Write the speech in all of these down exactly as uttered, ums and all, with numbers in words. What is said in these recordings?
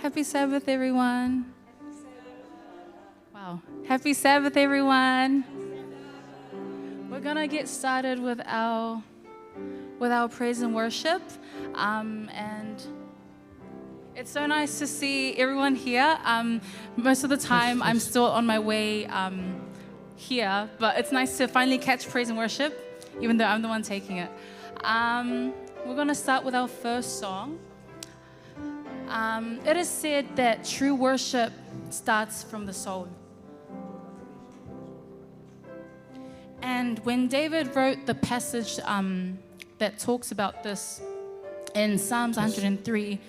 Happy Sabbath, everyone. Wow. Happy Sabbath, everyone. We're gonna get started with our, with our praise and worship. Um, and it's so nice to see everyone here. Um, most of the time, I'm still on my way, um, here, but it's nice to finally catch praise and worship, even though I'm the one taking it. Um, we're gonna start with our first song. Um, it is said that true worship starts from the soul. And when David wrote the passage, um, that talks about this in Psalms one hundred and three,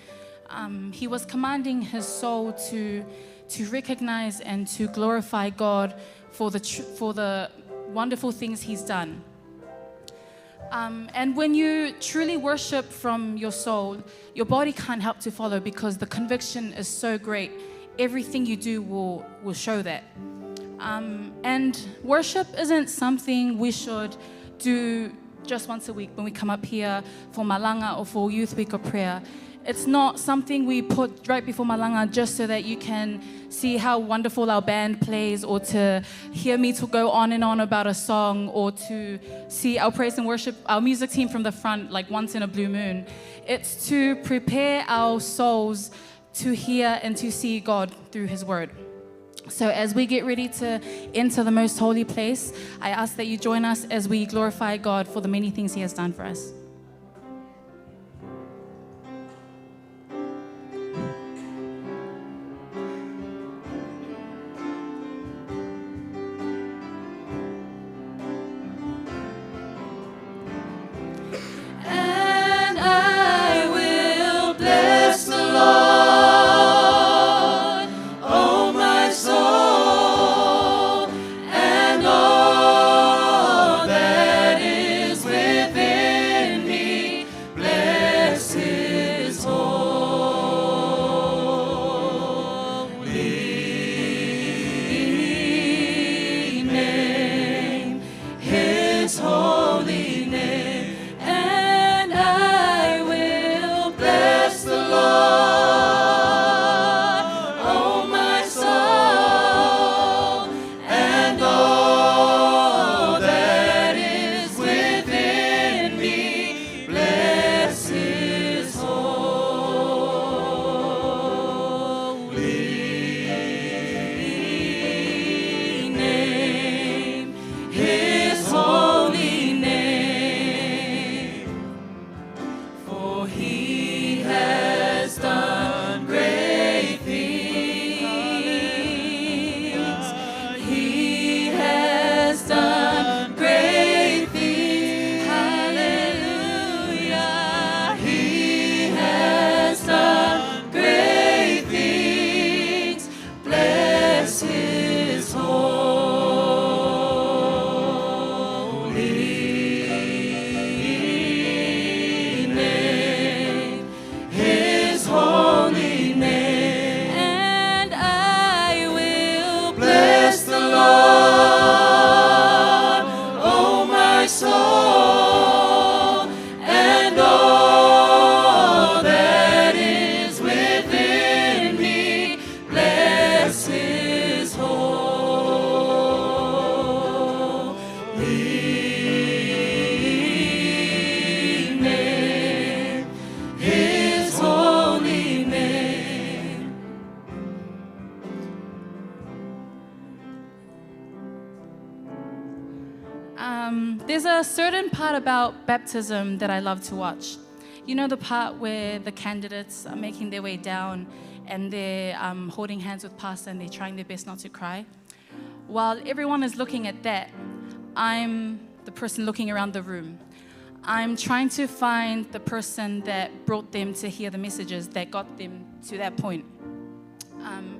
um, he was commanding his soul to, to recognize and to glorify God for the tr-, for the wonderful things he's done. Um, and when you truly worship from your soul, your body can't help to follow because the conviction is so great. Everything you do will, will show that. Um, and worship isn't something we should do just once a week when we come up here for Malanga or for Youth Week or prayer. It's not something we put right before Malanga just so that you can see how wonderful our band plays or to hear me to go on and on about a song or to see our praise and worship, our music team from the front, like, once in a blue moon. It's to prepare our souls to hear and to see God through his word. So as we get ready to enter the most holy place, I ask that you join us as we glorify God for the many things he has done for us. And I will bless the Lord, O my soul, and all that is within me, bless his holy name, his holy name. And I will bless the Lord, O my soul, and all that is within me, bless his holy name, his holy name. For he has done great things. He has done great things. Hallelujah. He has done great things. Bless his holy name, his holy name. And I will bless the Lord, O my soul, and all that is within me, bless his holy name, his holy name. Um, there's a certain part about baptism that I love to watch. You know the part where the candidates are making their way down and they're, um, holding hands with pastor and they're trying their best not to cry? While everyone is looking at that, I'm the person looking around the room. I'm trying to find the person that brought them to hear the messages that got them to that point. Um,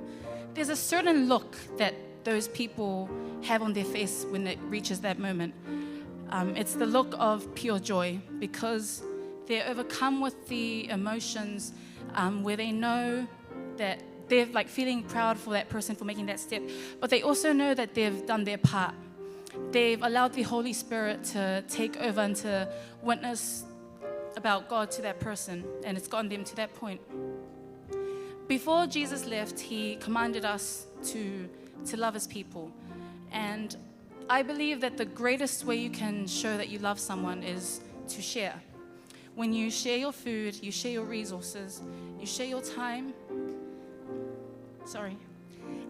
there's a certain look that those people have on their face when it reaches that moment. Um, it's the look of pure joy because they're overcome with the emotions, um, where they know that they're, like, feeling proud for that person for making that step, but they also know that they've done their part. They've allowed the Holy Spirit to take over and to witness about God to that person, and it's gotten them to that point. Before Jesus left, he commanded us to, to love his people. And I believe that the greatest way you can show that you love someone is to share. When you share your food, you share your resources, you share your time, sorry,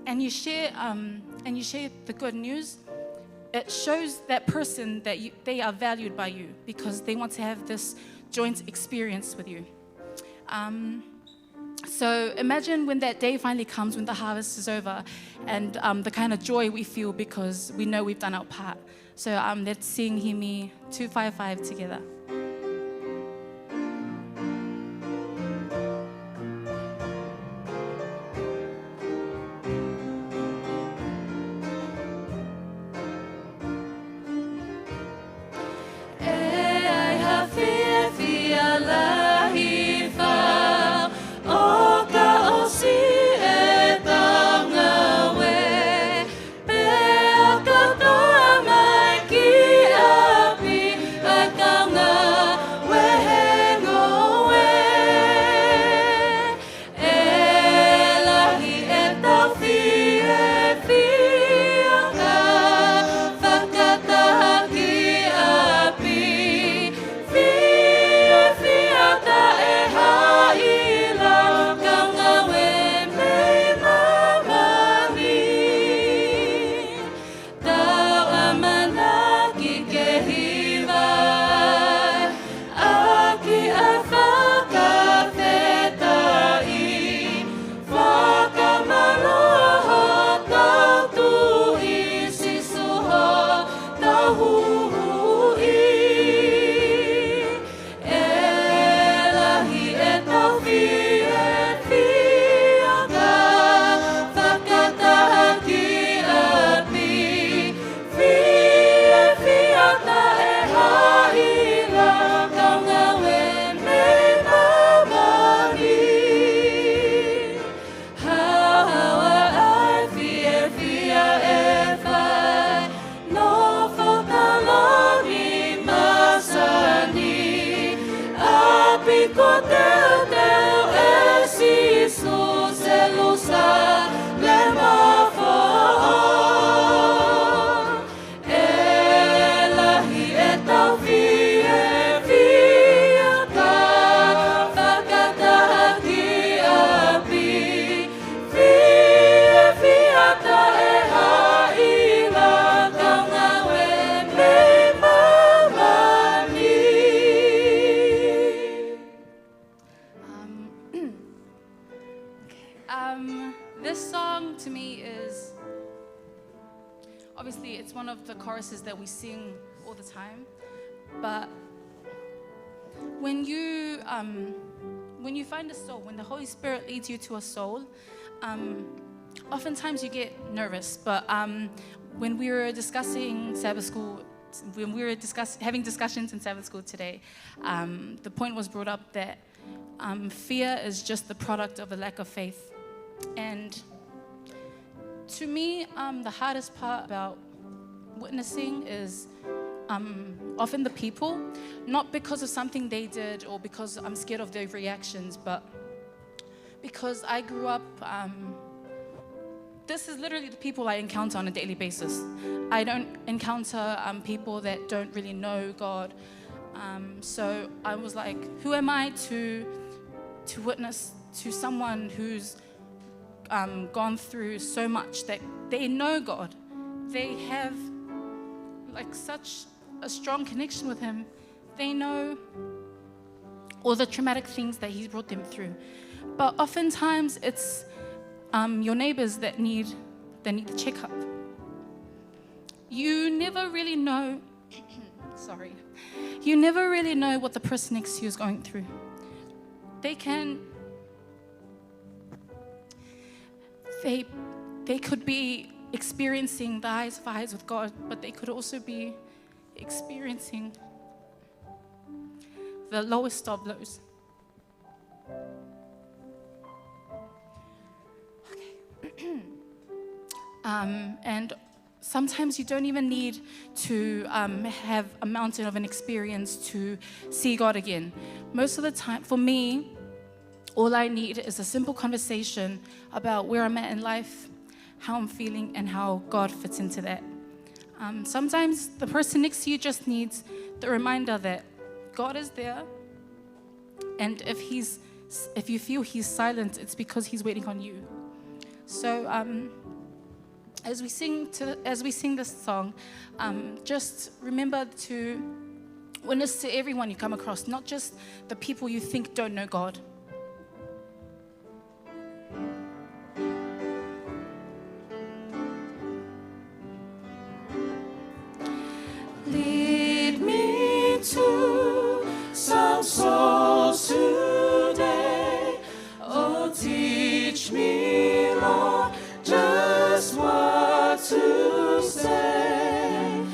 and you share, um, and you share the good news, it shows that person that you, they are valued by you because they want to have this joint experience with you. Um, so imagine when that day finally comes, when the harvest is over, and, um, the kind of joy we feel because we know we've done our part. So, um, let's sing himi two five five together. ʻE ai ha fiefia lahi fau, ʻo ka ʻosi ʻetau ngāue, pea ka toka mai ki ʻapi ʻa e kau ngāue he ngoue. ʻE lahi ʻetau fiefia ka fakataha ki ʻapi, fiefia taʻe haʻi ʻa e kau ngāue mei māmani. Tau ʻamanaki ke hiva ʻaki ʻa e fakafetaʻi, fakamālō hotau Tuʻi Sīsū hotau Huhuʻi. ʻE lahi ʻetau fiefia ka fakataha ki ʻapi, fiefia taʻe haʻi ʻa e kau ngāue mei māmani. Haohaoa ʻa e fiefia ʻe fai, nofo taloni masani, ʻapi kuo teuteu ʻe Sīsū, Selūsalema foʻou. ʻE lahi ʻetau fiefia ka fakataha ki ʻapi, fiefia taʻe haʻi ʻa e kau ngāue mei māmani. Um, okay. Um, this song to me is, obviously, it's one of the choruses that we sing all the time, but when you, um, when you find a soul, when the Holy Spirit leads you to a soul, um, oftentimes you get nervous, but, um, when we were discussing Sabbath school, when we were discuss-, having discussions in Sabbath school today, um, the point was brought up that, um, fear is just the product of a lack of faith. And to me, um, the hardest part about witnessing is, um, often the people, not because of something they did or because I'm scared of their reactions, but because I grew up, um, this is literally the people I encounter on a daily basis. I don't encounter, um, people that don't really know God. Um, so I was like, "Who am I to, to witness to someone who's, um, gone through so much that they know God? They have, like, such a strong connection with Him. They know all the traumatic things that He's brought them through." But oftentimes it's, um, your neighbors that need, that need the checkup. You never really know, sorry. You never really know what the person next to you is going through. They can, they, they could be experiencing the highest of highs with God, but they could also be experiencing the lowest of lows. Okay. Um, and sometimes you don't even need to, um, have a mountain of an experience to see God again. Most of the time, for me, All I need is a simple conversation about where I'm at in life, how I'm feeling, and how God fits into that. Um, sometimes the person next to you just needs the reminder that God is there, and if he's, if you feel he's silent, it's because he's waiting on you. So, um, as we sing to, as we sing this song, um, just remember to witness to everyone you come across, not just the people you think don't know God. Lead me to some souls today. Oh, teach me, Lord, just what to say.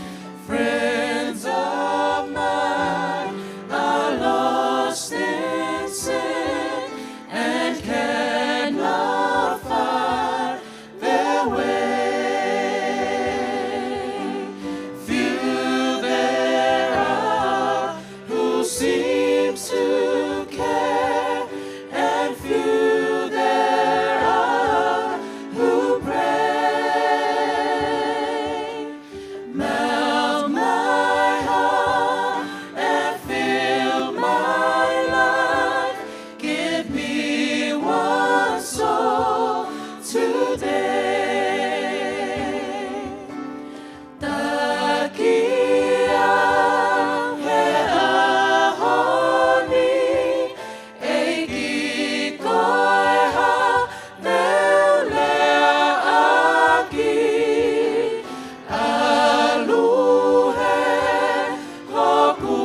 Friends of mine are lost in sin and cannot find their way. Few there are who seems to care, and few there are who pray. Melt my heart and fill my life. Give me one soul today. Taki au he ʻaho ni, ʻEiki, ko e hā te u lea ʻaki? ʻAlu hē hoku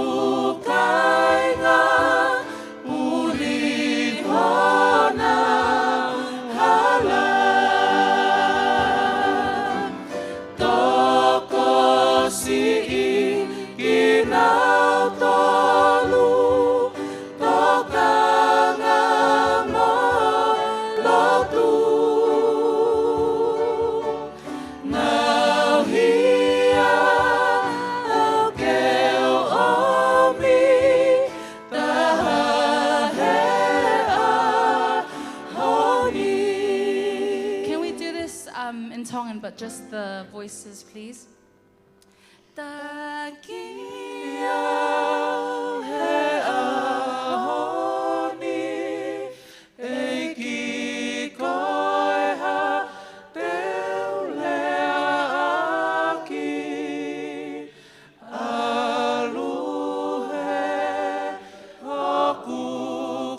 kāinga, puli honau hala. Tokosiʻi kinautolu, tokanga mo lotu. Ngaohi au ke u ʻomi, taha he ʻaho ni. Can we do this, um, in Tongan, but just the voices, please? Taki au he ʻaho ni, ʻEiki, ko e hā te u lea ʻaki? ʻAlu hē hoku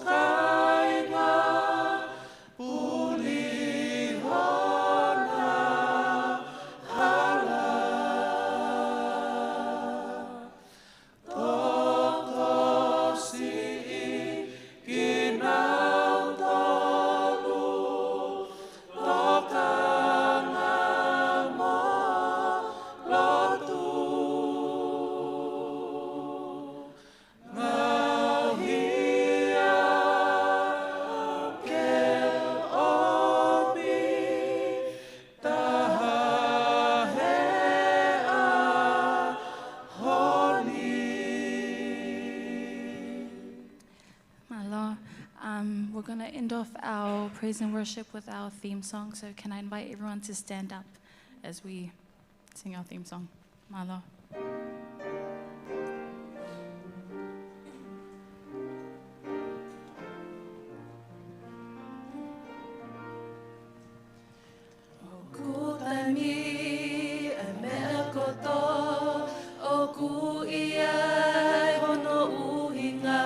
kāinga, puli honau hala. Tokosiʻi kinautolu, tokanga mo lotu. Ngaohi au ke u ʻomi, taha he ʻaho ni. Mālō. Um, we're gonna end off our praise and worship with our theme song. So can I invite everyone to stand up as we sing our theme song? Mālō. ʻOku taimi ʻa e meʻa kotoa ʻoku ʻi ai hono ʻuhinga,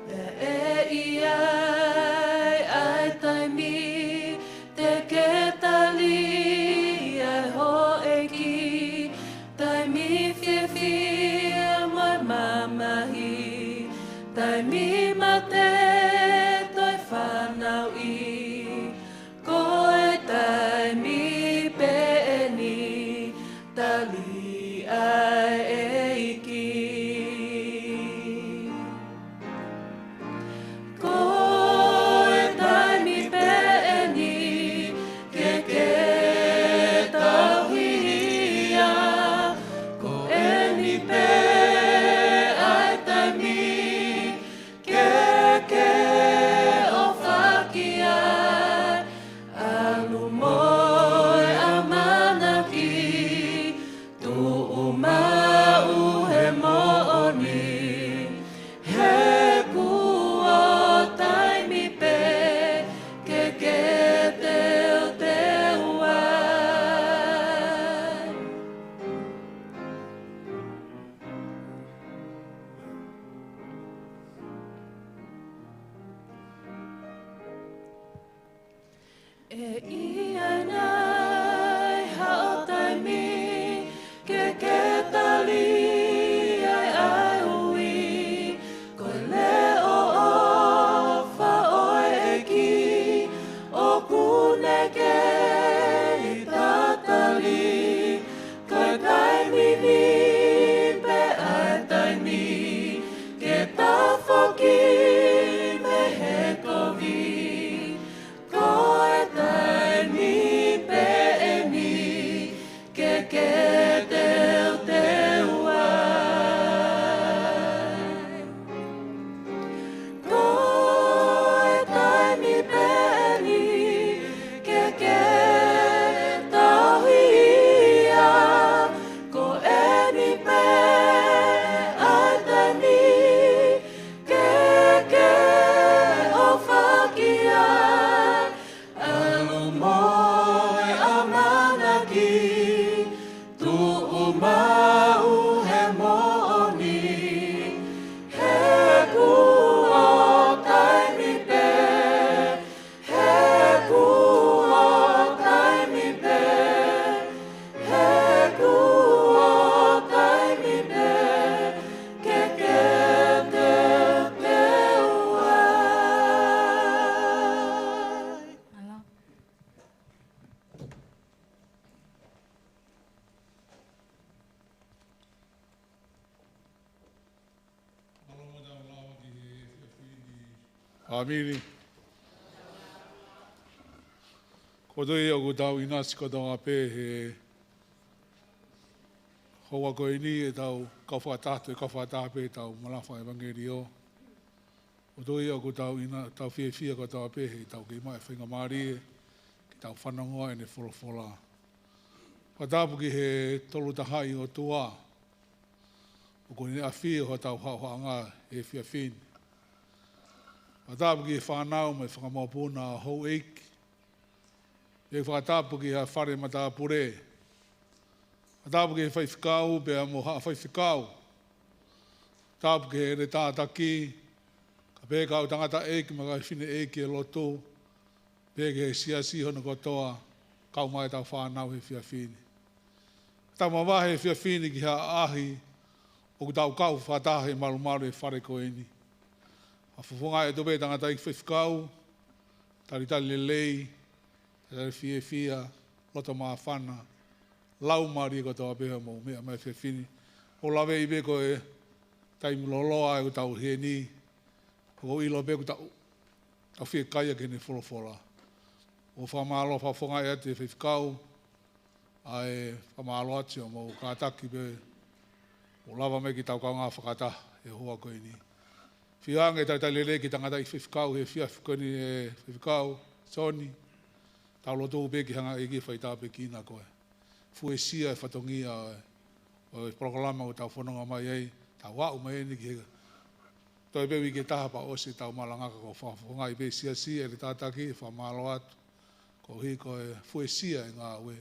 pea ʻe ʻi ai ʻa e taimi te ke tali ai houʻeiki, taimi fiefia mo e mamahi, taimi mate toe fanauʻi. Ko e taimi pē ʻeni tali ʻa e ʻEiki. Ko e taimi pē ʻeni ke ke tauhi ia. Ko ʻeni pē ʻa e taimi ke ke ʻI ai nai haʻo taimi ke ke tali ai ʻa e ui, ko e leʻo ʻofa ʻo e ʻEiki ʻoku ne kei tatali. Ko e taimi ni pē ʻa e taimi ke tafoki mei he kovi. Ko e taimi pē ʻeni ke ke teuteu ai. Ko e taimi pē ʻeni ke ke tauhi ia. Ko ʻeni pē ʻa e taimi ke ke ʻofa ki ai, ʻalu mo e ʻamanaki, tuʻu maʻu he moʻoni, he kuo taimi pē, he kuo taimi pē, he kuo taimi pē, ke ke teuteu ai. Mālō mo tau lava ki he efiafi ni. Fāmili. Ko e tui ʻoku tau ʻinasi kotoa pē he houa ko eni ʻetau kau fakataha, toe kau fakataha pē ʻetau malaʻe fakaʻevangeliō. Ko e tui ʻoku tau ʻina, tau fiefia kotoa pē he tau kei maʻu e faingamālie ke tau fanongoa ʻene folofola. Fakatapu ki he Tolu Tahaʻi ʻOtua ʻoku ne ʻafio ʻi hotau haʻohaʻanga he efiafi ni. Fakatapu ki he fānau mo e fanga mokopuna, houʻeiki. Pea fakatapu ki he fale matāpule. Fakatapu ki he faifekau pea mo haʻa faifekau. Fakatapu ki heʻene tataki, kae pehē ki he kau tangataʻeiki mo e kau fineʻeiki ʻo e lotu, pea ki he siasi hono kotoa, kau mai ʻetau fānau he efiafi ni. Tau mavahe he efiafi ni ki ha ʻaʻahi ʻoku tau kau fakataha he malumalu he fale ko eni. Fakafofongaʻi atu pē tangataʻeiki faifekau, talitali lelei, talitali fiefia, loto māfana, laumālie kotoa pē hoʻomou meʻa mai he efiafi ni. ʻOku ou laveʻi pē ko e taimi lōloa ʻoku tau ʻi heni, ʻoku ou ʻilo pē ʻoku tau, tau fiekaia ki heʻene folofola. ʻOku ou fakamālō, fakafofongaʻi atu e faifekau, ʻa e fakamālō atu hoʻomou kātaki pē ʻo lava mai ke tau kaungā fakataha he houa ko eni. ʻOfa ange talitali lelei ki he tangataʻeiki faifekau he efiafi ko eni, ʻe faifekau Soni, tau lotu pē ke hanga ʻe he ʻEiki ʻo faitāpuekina koe. Fuesia e fatongia ʻo e, ʻo e polokalama ʻoku tau fononga mai ai, tau aʻu mai eni ki he toe pē uike ʻe taha pea ʻosi ʻetau malanga, ka ʻoku ou fakafofongaʻi pē siasi ʻene tataki, fakamālō atu. Koeʻuhi ko e fuesia e ngāue.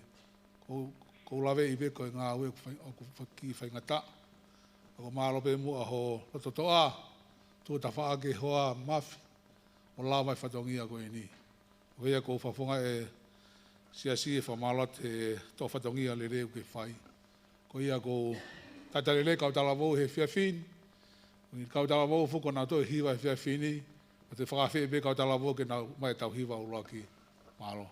ʻOku ou, ʻoku ou laveʻi pē ko e ngāue ʻoku fai, ʻoku fai, kiʻi faingataʻa. ʻOku mālō pē muʻa ho loto toʻa, tuʻu tafaʻaki hoa mafi, ʻo lava e fatongia ko eni. ʻOku ou fakafofongaʻi e siasi he fakamālō atu he toʻo fatongia lelei ʻoku ke fai. Ko ia ʻoku ou talitali lelei kau talavou he efiafi ni. Ko e kau talavou foki ʻoku nau toe hiva he efiafi ni. ʻOku ou fakaafeʻi pē kau talavou ke nau ō mai ʻetau hiva ʻuluaki. Mālō.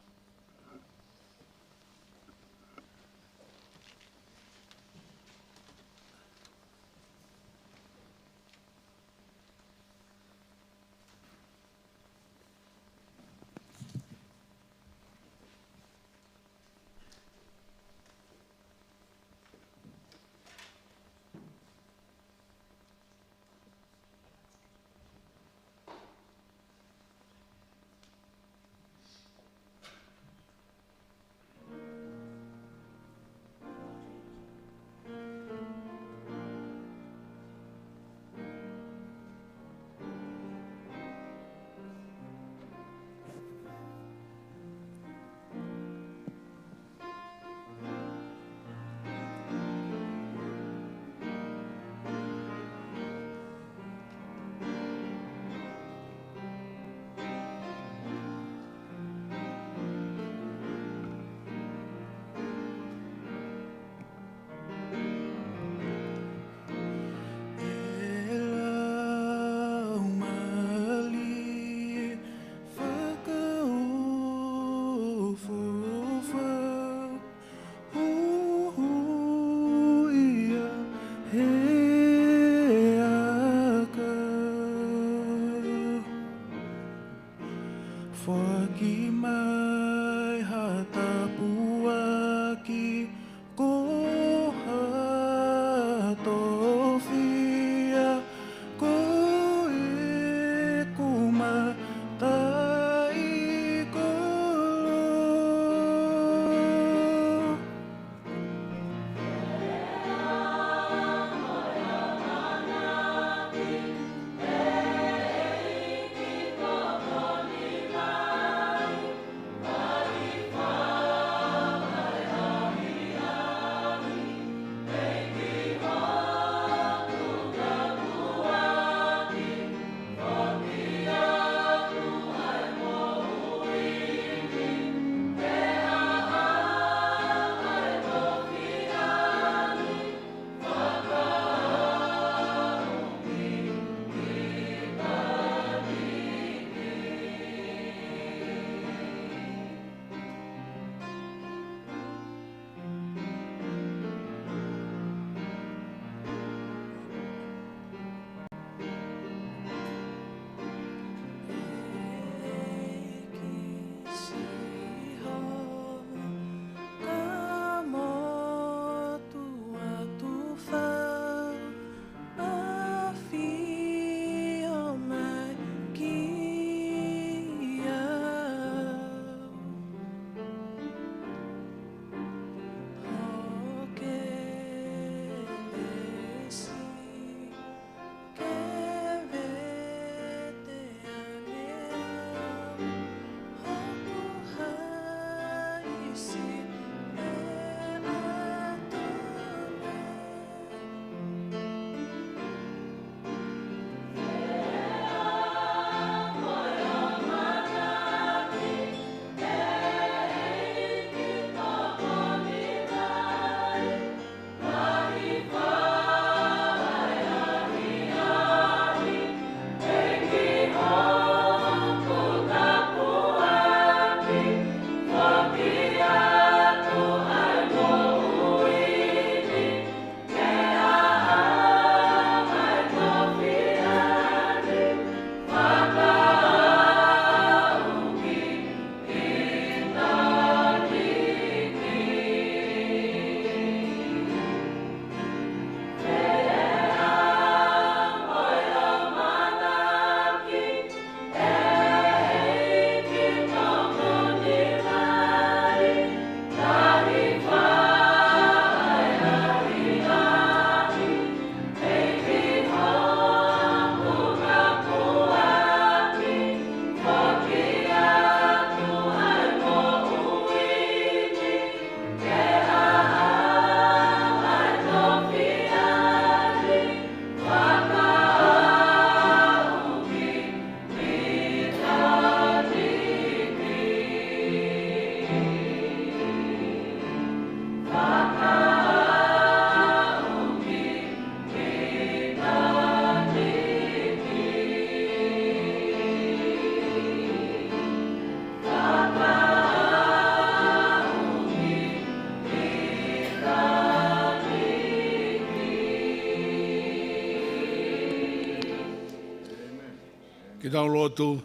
ʻE tau lotu.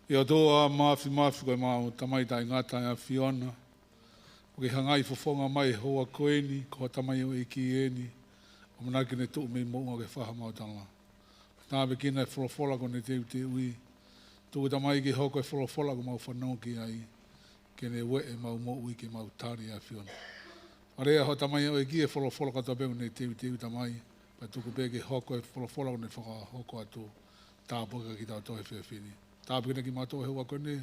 ʻE ʻOtua Māfimafi, ko ʻemau Tamai Taʻengata ʻa e ʻAfiona, ʻoku ke hangai fofonga mai he houa ko eni, ko e tamaioʻeiki eni, ʻoku ʻamanaki ke ne tuʻu mei moʻunga ke fai haʻamau tala. Tāpuekina e folofola kuo ne teuteuʻi. Tuku Tamai ke hoko e folofola ʻoku mau fanongo ki ai, ke ne ueʻi ʻemau moʻui ke mau tali ʻa e ʻAfiona. Fakalea ho tamaioʻeiki e folofola kotoa pē ʻoku ne teuteuʻi Tamai, pea tuku pē ke hoko e folofola ʻoku ne fakahoko atu. Tāpuekina kitautolu he efiafi ni. Tāpuekina kimautolu he houa ko eni,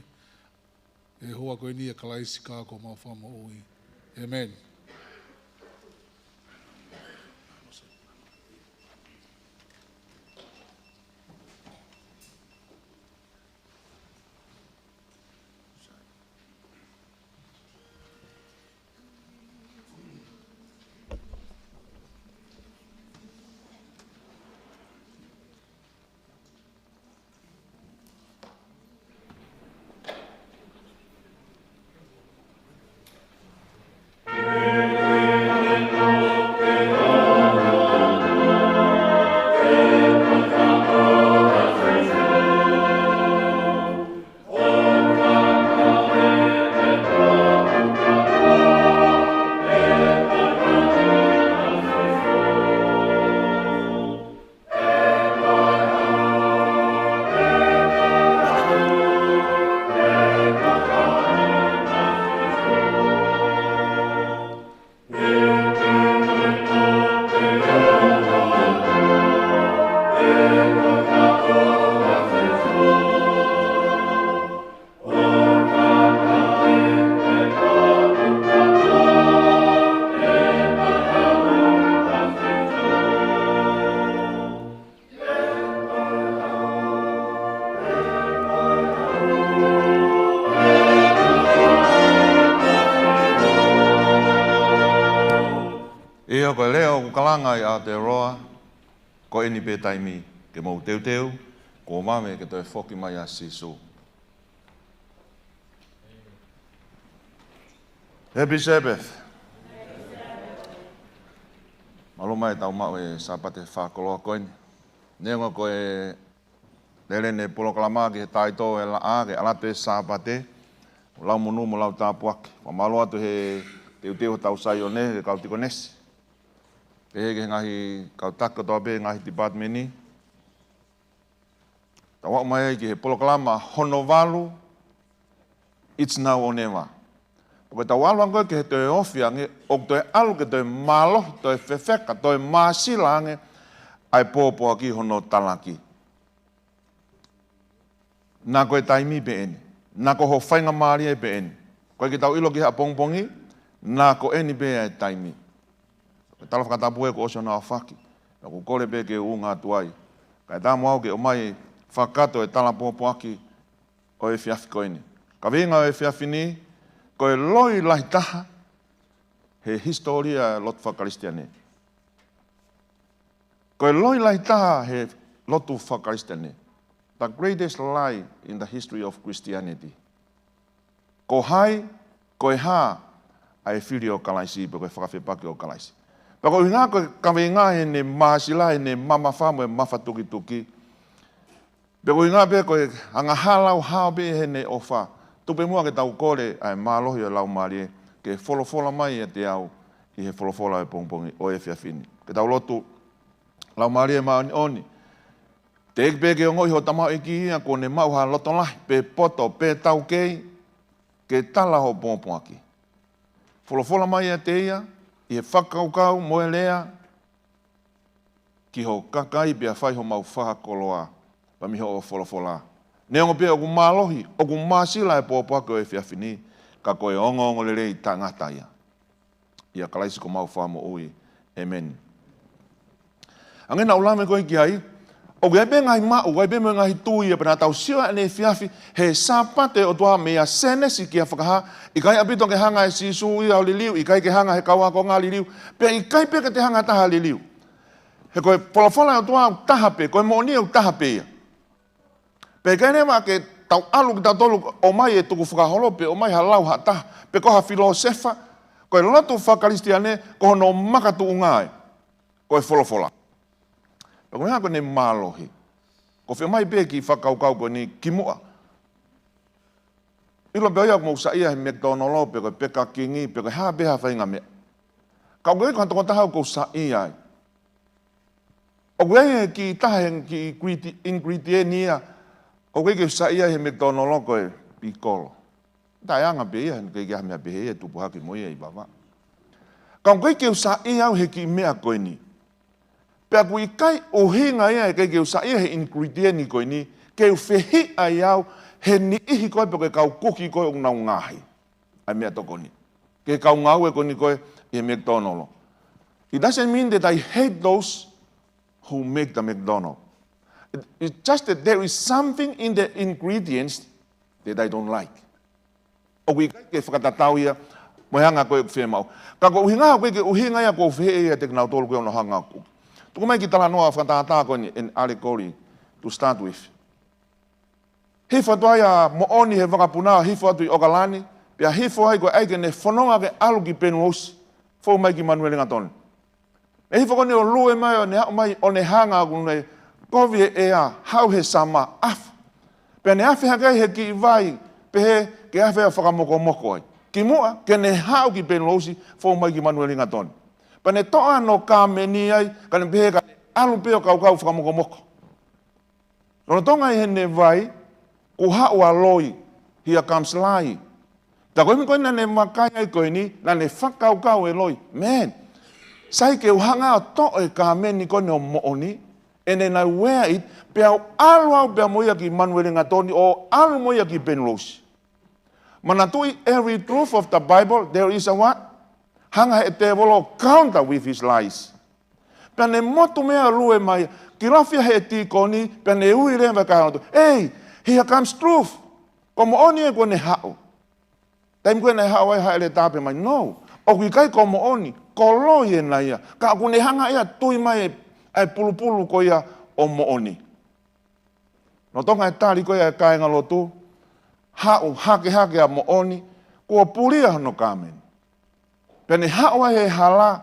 he houa ko eni ʻia Kalaisi ko homau Fakamoʻui. ʻĒmeni. ʻIo, ko e leʻo ʻoku kalanga ʻi Aotearoa, ko eni pē taimi ke mou teuteu, kuo vave ke toe foki mai ʻa Sīsū. Happy Sabbath. Mālō mai ʻetau maʻu e Sāpate fakakoloa ko eni. Neongo ko e lele ʻene polokalama ki he taitō e laʻā, ke ʻalu atu e Sāpate, lau monū mo lau tāpuaki. Fakamālō atu he teuteu hotau Saione, he kau tikonesi. Pehē ki he ngaahi kau taki kotoa pē ngaahi department ni. Tau aʻu mai ai ki he polokalama hono valu, It's Now or Never. Pea ko ʻetau ʻalu ange ki he toe ofi ange, ʻoku toe ʻalu ke toe mālohi, toe fefeka, toe māsila ange ʻa e pōpoaki hono talaki. Naʻa ko e taimi pē eni. Naʻa ko ho faingamālie pē eni. ʻOku ʻikai ke tau ʻilo ki he ʻapongipongi, naʻa ko eni pē ʻa e taimi. Ko e tala fakatapu ē kuo ʻosi hono aofaki. Pea ʻoku kole pē ke u unga atu ai. Kae ʻatā mo au ke ʻomai fakakātoa e tala pōpoaki ʻo e efiafi ko eni. Kaveinga ʻo e efiafi ni, ko e loi lahi taha he hisitōlia lotu fakakalisitiane. Ko e loi lahi taha he lotu fakakalisitiane. The greatest lie in the history of Christianity. Ko hai, ko e hā ʻa e fili ʻo Kalaisi, pe ko e fakafepaki ʻo Kalaisi. Pea ko e ʻuhinga ko e kaveinga heʻene māsila, heʻene mamafa mo e mafatukituki. Pea ko e ʻuhinga pē ko e angahala ʻo hao pē heʻene ʻofa. Tuku pē muʻa ke tau kole ʻa e mālohi ʻo e Laumālie, ke folofola mai ʻiate au ʻi he folofola ʻo e pongipongi ʻo e efiafi ni. Ke tau lotu. Laumālie Māʻoniʻoni, teʻeki pē ke ongoʻi ho tamaioʻeiki ia kuo ne maʻu ha loto lahi, pe poto, pe taukei, ke tala hoʻo pōpoaki. Folofola mai ʻiate ia, ʻi he fakakaukau mo e lea, ki ho kakai pea fai homau fakakoloa, pea mei hoʻo folofola. Neongo pē ʻoku mālohi, ʻoku māsila e pōpoaki ʻo e efiafi ni, ka ko e ongoongolelei taʻengata ia. ʻIa Kalaisi ko homau Fakamoʻui. ʻĒmeni. Hangē naʻa ku lave ko ē ki ai, ʻoku ʻi ai pē ngaahi maʻu, ʻoku ʻi ai pē mo e ngaahi tui ia pea naʻa tau sio ʻanenai he efiafi, he Sāpate ʻOtua meia Sēnesi kia Fakahā, ʻikai ʻaupito ke hanga ʻe Sīsū ia ʻo liliu, ʻikai ke hanga ʻe he kau ākonga ʻo liliu, pea ʻikai pē ke toe hanga ʻe ha taha ʻo liliu. He ko e folofola ʻa e ʻOtua ʻoku taha pē, ko e moʻoni ʻoku taha pē ia. Pea ʻikai leva ke tau ʻalu kitautolu ʻo ʻomai e tukufakaholo pe ʻomai ha lau ha taha, pe ko ha filōsefa, ko e lotu fakakalisitiane, ko hono makatuʻunga ē, ko e folofola. Pea ko e hā ko ʻene mālohi? Ko ʻOku fiemaʻu pē kiʻi fakakaukau ko eni kimuʻa. ʻIlo pē ʻoku mou saiʻia he McDonald pe ko e Burger King pe ko e hā pē ha faʻahinga meʻa. Ka ʻoku ʻikai ko ha tokotaha ʻoku ou saiʻia ai. ʻOku ʻi ai e kiʻi taha he kiʻi ingredient ia ʻoku ʻikai ke u saiʻia ai he McDonald ko e pikolo. Taʻeʻaonga pē ia, he ʻikai ke ʻi ai ha meʻa pehē ia ʻe tupu hake mo ia ʻi vavā. Ka ʻoku ʻikai ke u saiʻia au he kiʻi meʻa ko eni. Pea ʻoku ʻikai ʻuhinga ia ʻikai ke u saiʻia he ingredient ko eni, ke u fehiʻa ai au he niʻihi ko ē pe ko e kau kuki ko ē ʻoku nau ngaohi ʻa e meʻatokoni, ke kau ngāue ko eni ko ē ʻi he McDonald. It doesn't mean that I hate those who make the McDonald. It, it's just that there is something in the ingredients that I don't like. ʻOku ʻikai ke fakatatau ia mo e anga ko ē ʻoku fiemaʻu. Ka ko e ʻuhinga, ʻoku ʻikai ke ʻuhinga ia ʻoku ou fehiʻa ai kiate kinautolu ko ē ʻoku nau hanga ʻo kuki. Tuku mai kiʻi talanoa fakatātā ko eni, an allegory to start with. Hifo atu ai ʻa Moʻoni he vakapuna, hifo atu ʻi ʻOkalani, pea hifo ai ko e ʻai ke ne fononga ke ʻalu ki Penrose, fou mai ki Manuelingatoni. ʻE hifo ko eni ʻo lue mai ʻo ne haʻu mai ʻo ne hanga ʻo ne kovi e ʻea, haʻu he summer, afe. Pea ne afe hake ai he kiʻi vai, pehē ke afe ʻo fakamokomoko ai. Kimuʻa ke ne haʻu ki Penrose, fou mai ki Manuelingatoni. Pea ne toʻo hono kāmeni ai, ka ne pehē ka ne ʻalu pē ʻo kaukau fakamokomoko. Lolotonga ʻi heʻene vai, kuo haʻu ʻa loi, here comes Lai. Tā ko e meʻa ko ē naʻa ne vakai ai ko eni, naʻa ne fakakaukau e loi. Man, sai ke u hanga ʻo toʻo e kāmeni ko eni ʻo Moʻoni, and then I wear it, pea u ʻalu au pea mo ia ki Manuelingatoni, ʻo ʻalu mo ia ki Penrose. Manatuʻi, every truth of the Bible, there is a what? Hanga he tēvolo counter with his lies. Pea ne motu meʻa ʻo lue mai, kilofi he tīkoni, pea ne ui leva e kāinga lotu. Hey, here comes truth. Ko Moʻoni ē kuo ne haʻu. Taimi ko ē naʻe haʻu ai ha ʻeletā pehē mai, no, ʻoku ʻikai ko Moʻoni, ko loi ena ia. Ka ʻoku ne hanga ia ʻo tui mai e, e pulupulu ko ia ʻo Moʻoni. Lolotonga e tali ko ia e kāinga lotu, haʻu hakehake ʻa Moʻoni, kuo pulia hono kāmeni. Pea ne haʻu ai he hala,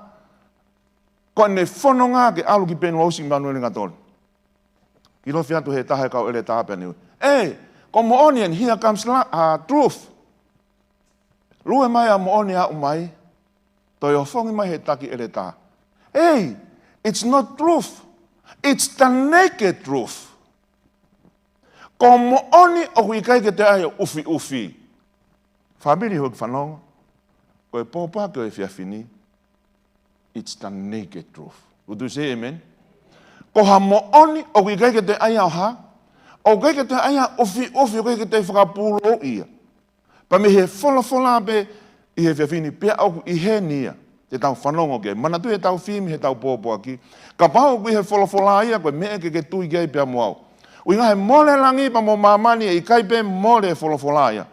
ko ʻene fononga ke ʻalu ki Penrose ʻi Manuelingatoni. Kilofi atu he taha e kau ʻeletā pea ne ui, hey, ko Moʻoni ē, here comes Lai, uh, truth. Lue mai ʻa Moʻoni ʻo aʻu mai, toe ʻofongi mai he taki ʻeletā. Hey, it's not truth. It's the naked truth. Ko Moʻoni ʻoku ʻikai ke toe ʻai ʻo ʻufiʻufi. Fāmili, hoʻo kiʻi fanongo, ko e pōpoaki ʻo e efiafi ni, it's the naked truth. Would you say amen? Ko ha moʻoni ʻoku ʻikai ke toe ʻai ʻo hā? ʻOku ʻikai ke toe ʻai ʻo ʻufiʻufi, ʻoku ʻikai ke toe fakapūlouʻi ia. Pea mei he folofola pē ʻi he efiafi ni, pea ʻoku ʻi heni ia te tau fanongo ki ai. Manatuʻi ʻetau fimi, heʻetau pōpoaki. Kapau ʻoku ʻi he folofola ia, ko e meʻa ke ke tui ki ai pea mo au. ʻUhinga he mole langi pea mo māmani, ʻe ʻikai pē mole e folofola ia.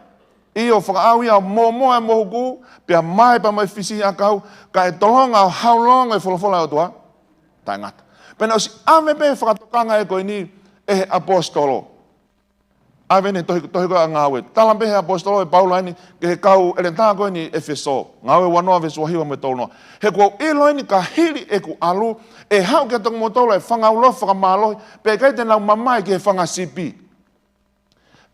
ʻIo, fakaʻau ia ʻo mōmoa e mohuku, pea mae pea mo e fisiʻi ʻakau, ka ʻe tolonga ʻo haulongo e folofola ʻa e ʻOtua taʻengata. Pea naʻe ʻosi ʻave pē fakatokanga ē ko eni ʻe he ʻaposetolo. ʻAve ʻene tohi, tohi ko ē ʻa Ngāue. Tala pē he ʻaposetolo ʻe Paula eni ki he kau ʻeletā ko eni ʻEfesō. Ngāue uanoa veesi uahiva mo e tolunoa. He kuo u ʻilo eni ka hili ʻeku ʻalu, ʻe haʻu kiate kimoutolu ʻa e fanga ulofi fakamālohi, pea ʻikai te nau mamae ki he fanga sipi.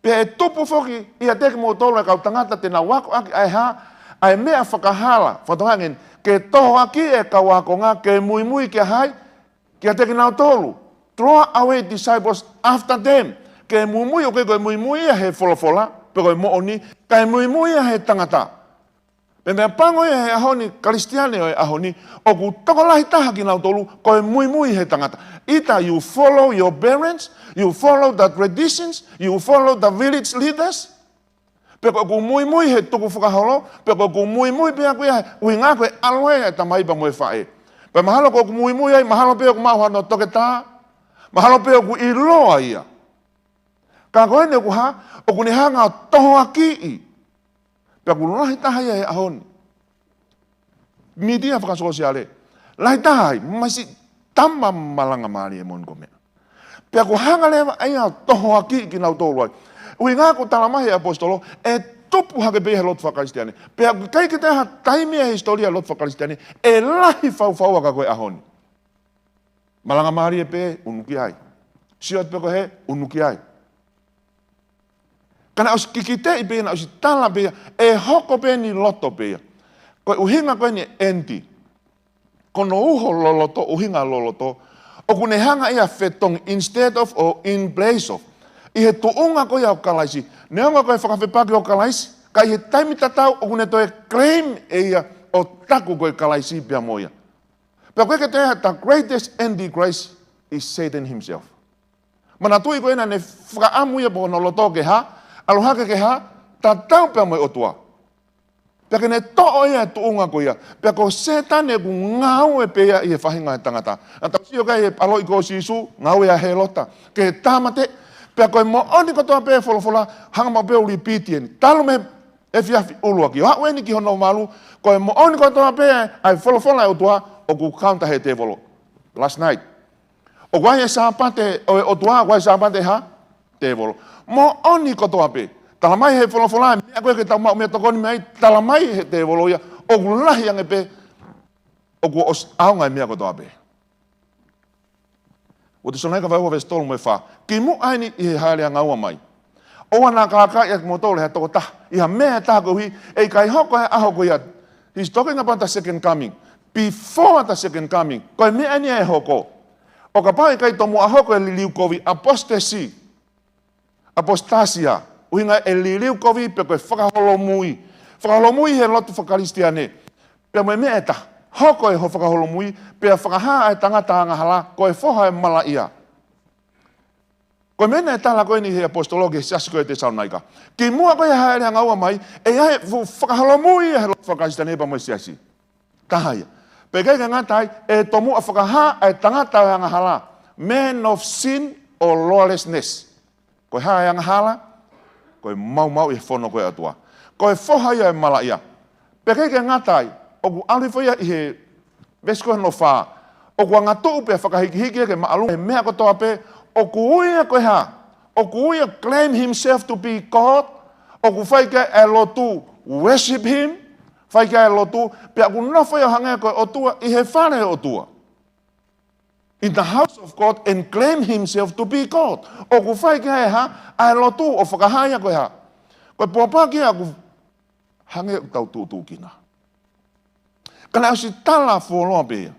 Pea ʻe tupu foki ʻiate kimoutolu ʻa e kau tangata te nau akoʻaki ʻa e hā, ʻa e meʻa fakahala, fakatonga ange, ke tohoakiʻi e kau ākonga, ke muimui kia hai, kiate kinautolu. Draw away disciples after them. Ke muimui, ʻoku ʻikai ko e muimui ia he folofola, pe ko e moʻoni, kae muimui ia he tangata. Pea meʻapango ia he ʻaho ni, Kalisitiane ʻo e ʻaho ni, ʻoku tokolahi taha kinautolu ko e muimui he tangata. Either you follow your parents, you follow the traditions, you follow the village leaders, pe ko ʻeku muimui he tukufakaholo, pe ko ʻeku muimui pē ʻaʻaku ia he ʻuhinga ko e ʻaloʻofa ʻa e tamai pea mo e faʻē. Pea mahalo ko ʻeku muimui ai, mahalo pē ʻoku maʻu hano toketā, mahalo pē ʻoku ʻiloa ia. Ka ko eni ʻoku hā, ʻoku ne hanga ʻo tohoakiʻi. Pea ʻoku lahi taha ia he ʻaho ni. Mītia fakasōsiale. Lahi taha ai, masi tama malanga mālie moʻoni ko e meʻa. Pea ʻoku hanga leva ʻe ia ʻo tohoakiʻi kinautolu ai. ʻUhinga ʻoku tala mai he ʻaposetolo, ʻe tupu hake pē ia he lotu fakakalisitiane. Pea ʻoku ʻikai ke toe ʻi ai ha taimi he hisitōlia lotu fakakalisitiane ʻe lahi fau fau ʻa ia ko e ʻaho ni. Malanga mālie pē, unu ki ai. Sio atu pē ko ē, ʻunu ki ai. Ka naʻe ʻosi kikiteʻi pē ia, naʻe ʻosi tala pē ia, ʻe hoko pē ʻeni loto pē ia. Ko e ʻuhinga ko eni ʻEniti. Ko hono uho loloto, ʻuhinga loloto, ʻoku ne hanga ia ʻo fetongi, instead of or in place of. ʻI he tuʻunga ko ia ʻo Kalaisi. Neongo ko e fakafepaki ʻo Kalaisi, ka ʻi he taimi tatau ʻoku ne toe claim ʻe ia ʻo taku ko e Kalaisi pea mo ia. Pea ko e ke toe, the greatest antichrist is Satan himself. Manatuʻi ko ena ne fakaʻamu ia pe ko hono loto ke hā, ʻalu hake ke hā, tatau pea mo e ʻOtua. Pea ke ne toʻo ia e tuʻunga ko ia. Pea ko Sētane ʻoku ngāue pē ia ʻi he faʻahinga ʻo e tangata. Naʻa tau sio ki ai he ʻaloʻi ko Sīsū, ngāue ʻa Hēlota. Ke tāmateʻi, pea ko e moʻoni kotoa pē folofola, hanga maʻu pē ʻo repeat eni. Talu mei he efiafi ʻuluaki. ʻO aʻu eni ki hono valu, ko e moʻoni kotoa pē ʻa e folofola ʻa e ʻOtua, ʻoku counter he tēvolo. Last night. ʻOku ʻi ai e Sāpate ʻo e ʻOtua, ʻoku ʻi ai e Sāpate ʻa e hā? Tēvolo. Moʻoni kotoa pē. Tala mai he folofola, meʻa ko ē ke tau maʻu meʻatokoni mei ai, tala mai he tēvolo ia, ʻoku lahi ange pē, ʻoku ʻosi ʻaonga e meʻa kotoa pē. ʻUa Tesalonaika vahe ua veesi tolu mo e fā. Kimuʻa eni ʻi he hāʻele angaua mai. ʻOua naʻa kākaaʻi ʻa kimoutolu ʻe ha tokotaha ʻi ha meʻa ʻe taha koeʻuhi, ʻe ʻikai hoko e ʻaho ko ia. He's talking about the second coming. Before the second coming. Ko e meʻa eni ʻe hoko. ʻO kapau ʻe ʻikai tomuʻa hoko e liliu kovi, apostasy. Apostasia. ʻUhinga e liliu kovi pe ko e fakaholomui. Fakaholomui he lotu fakakalisitiane. Pea mo e meʻa ʻe taha. Hoko e hoʻo fakaholomui, pea fakahā ʻa e tangata angahala, ko e foha ʻo e malaʻia. Ko e meʻa naʻe tala ko eni he ʻaposetolo ki he siasi ko ē ʻi Tesalonaika. Kimuʻa ko ia he hāʻele angaua mai, ʻe ʻi ai e fuʻu fakaholomui he lotu fakakalisitiane pea mo e siasi. Taha ia. Pea ʻikai ke ngata ai, ʻe tomuʻa fakahā ʻa e tangata ʻo e angahala. Man of sin or lawlessness. Ko e hā e angahala, ko e maumauʻi he fono ko ē ʻa e ʻOtua. Ko e foha ia ʻo e malaʻia. Pea ʻikai ke ngata ai, ʻoku ʻalu hifo ia ʻi he veesi ko hono fā. ʻOku angatuʻu pea fakahikihiki ia ke māʻolunga he meʻa kotoa pē, ʻoku ui ia ko e hā? ʻOku ui ia claim himself to be God, ʻoku fai ki ai e lotu worship him, fai ki ai e lotu, pea ʻoku nofo ia ʻo hangē ko e ʻotua ʻi he fale ʻo e ʻOtua. In the house of God and claim himself to be God. ʻOku fai ki ai e hā, ʻa e lotu ʻo fakahā ia ko e hā. Ko e pōpoaki ia ʻoku hangē ʻoku tau tuʻutuʻu kina. Ka naʻe ʻosi tala fuoloa pē ia.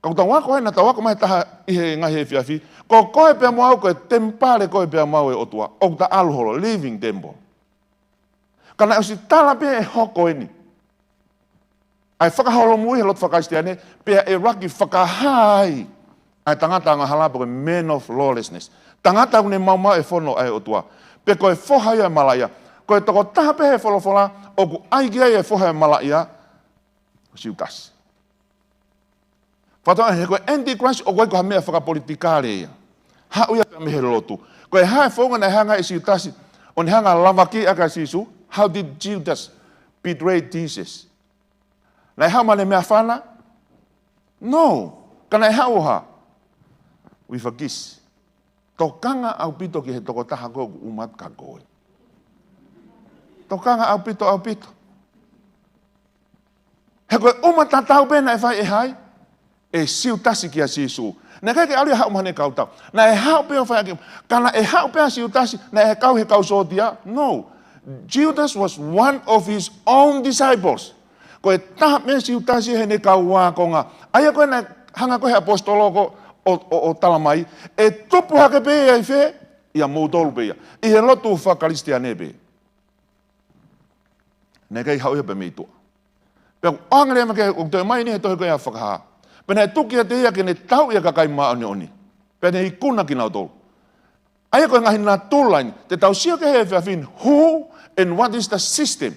Ka ʻoku tau ako ena, tau ako mai taha ʻi he ngaahi efiafi. Ko koe pea mo au ko e temipale koe pea mo au ʻo e ʻOtua. ʻOku ta ʻalu holo, living temple. Ka naʻe ʻosi tala pē ʻe hoko eni. ʻA e fakaholomui he lotu fakakalisitiane, pea ʻe ʻuluaki fakahā ai ʻa e tangata angahala pe ko e man of lawlessness. Tangata ʻoku ne maumauʻi e fono ʻa e ʻOtua. Pe ko e foha ia ʻo e malaʻia. Ko e tokotaha pē he folofola, ʻoku ʻai ki ai e foha ʻo e malaʻia, ko Siutasi. Fakatoa he ko e Antichrist ʻoku ʻikai ko ha meʻa fakapolitikale ia. Haʻu ia pē mei he lotu. Ko e hā e founga naʻe hanga ai ʻe Siutasi, ʻo ne hanga ʻo lavaki ʻaki ʻa Sīsū? How did Judas betray Jesus? Naʻe haʻu mo ʻene meʻafana? No. Ka naʻe haʻu ʻo hā? With a kiss. Tokanga ʻaupito ki he tokotaha ko ē ʻoku ʻumaʻā atu kia koe. Tokanga ʻaupito, ʻaupito. He ko e ʻuma tatau pē naʻe fai ʻe hai? ʻE Siutasi kia Sīsū. Naʻe ʻikai ke ʻalu ia ʻo haʻu mo ʻene kau tau. Naʻe haʻu pē ʻo fai ʻaki. Ka naʻe haʻu pē ʻa Siutasi, naʻe kau he kau sōtia? No. Judas was one of his own disciples. Ko e taha mei Siutasi heʻene kau ākonga. ʻA ia ko ē naʻe hanga ko ē he ʻaposetolo ko ē ʻo, ʻo, ʻo tala mai, ʻe tupu hake pē ia ʻi fē? ʻIa moutolu pē ia. ʻI he lotu fakakalisitiane pē. Naʻe ʻikai haʻu ia pē mei tuʻa. Pea ʻoku ʻoange leva ke, ʻoku toe ʻomai eni he tohi ko ia ʻa Fakahā. Pea naʻe tuku kiate ia ke ne tauʻi ʻa e kakai māʻoniʻoni. Pea ne ikuna kinautolu. ʻA ia ko e ngaahi natula eni, te tau sio ki he efiafi ni, who and what is the system.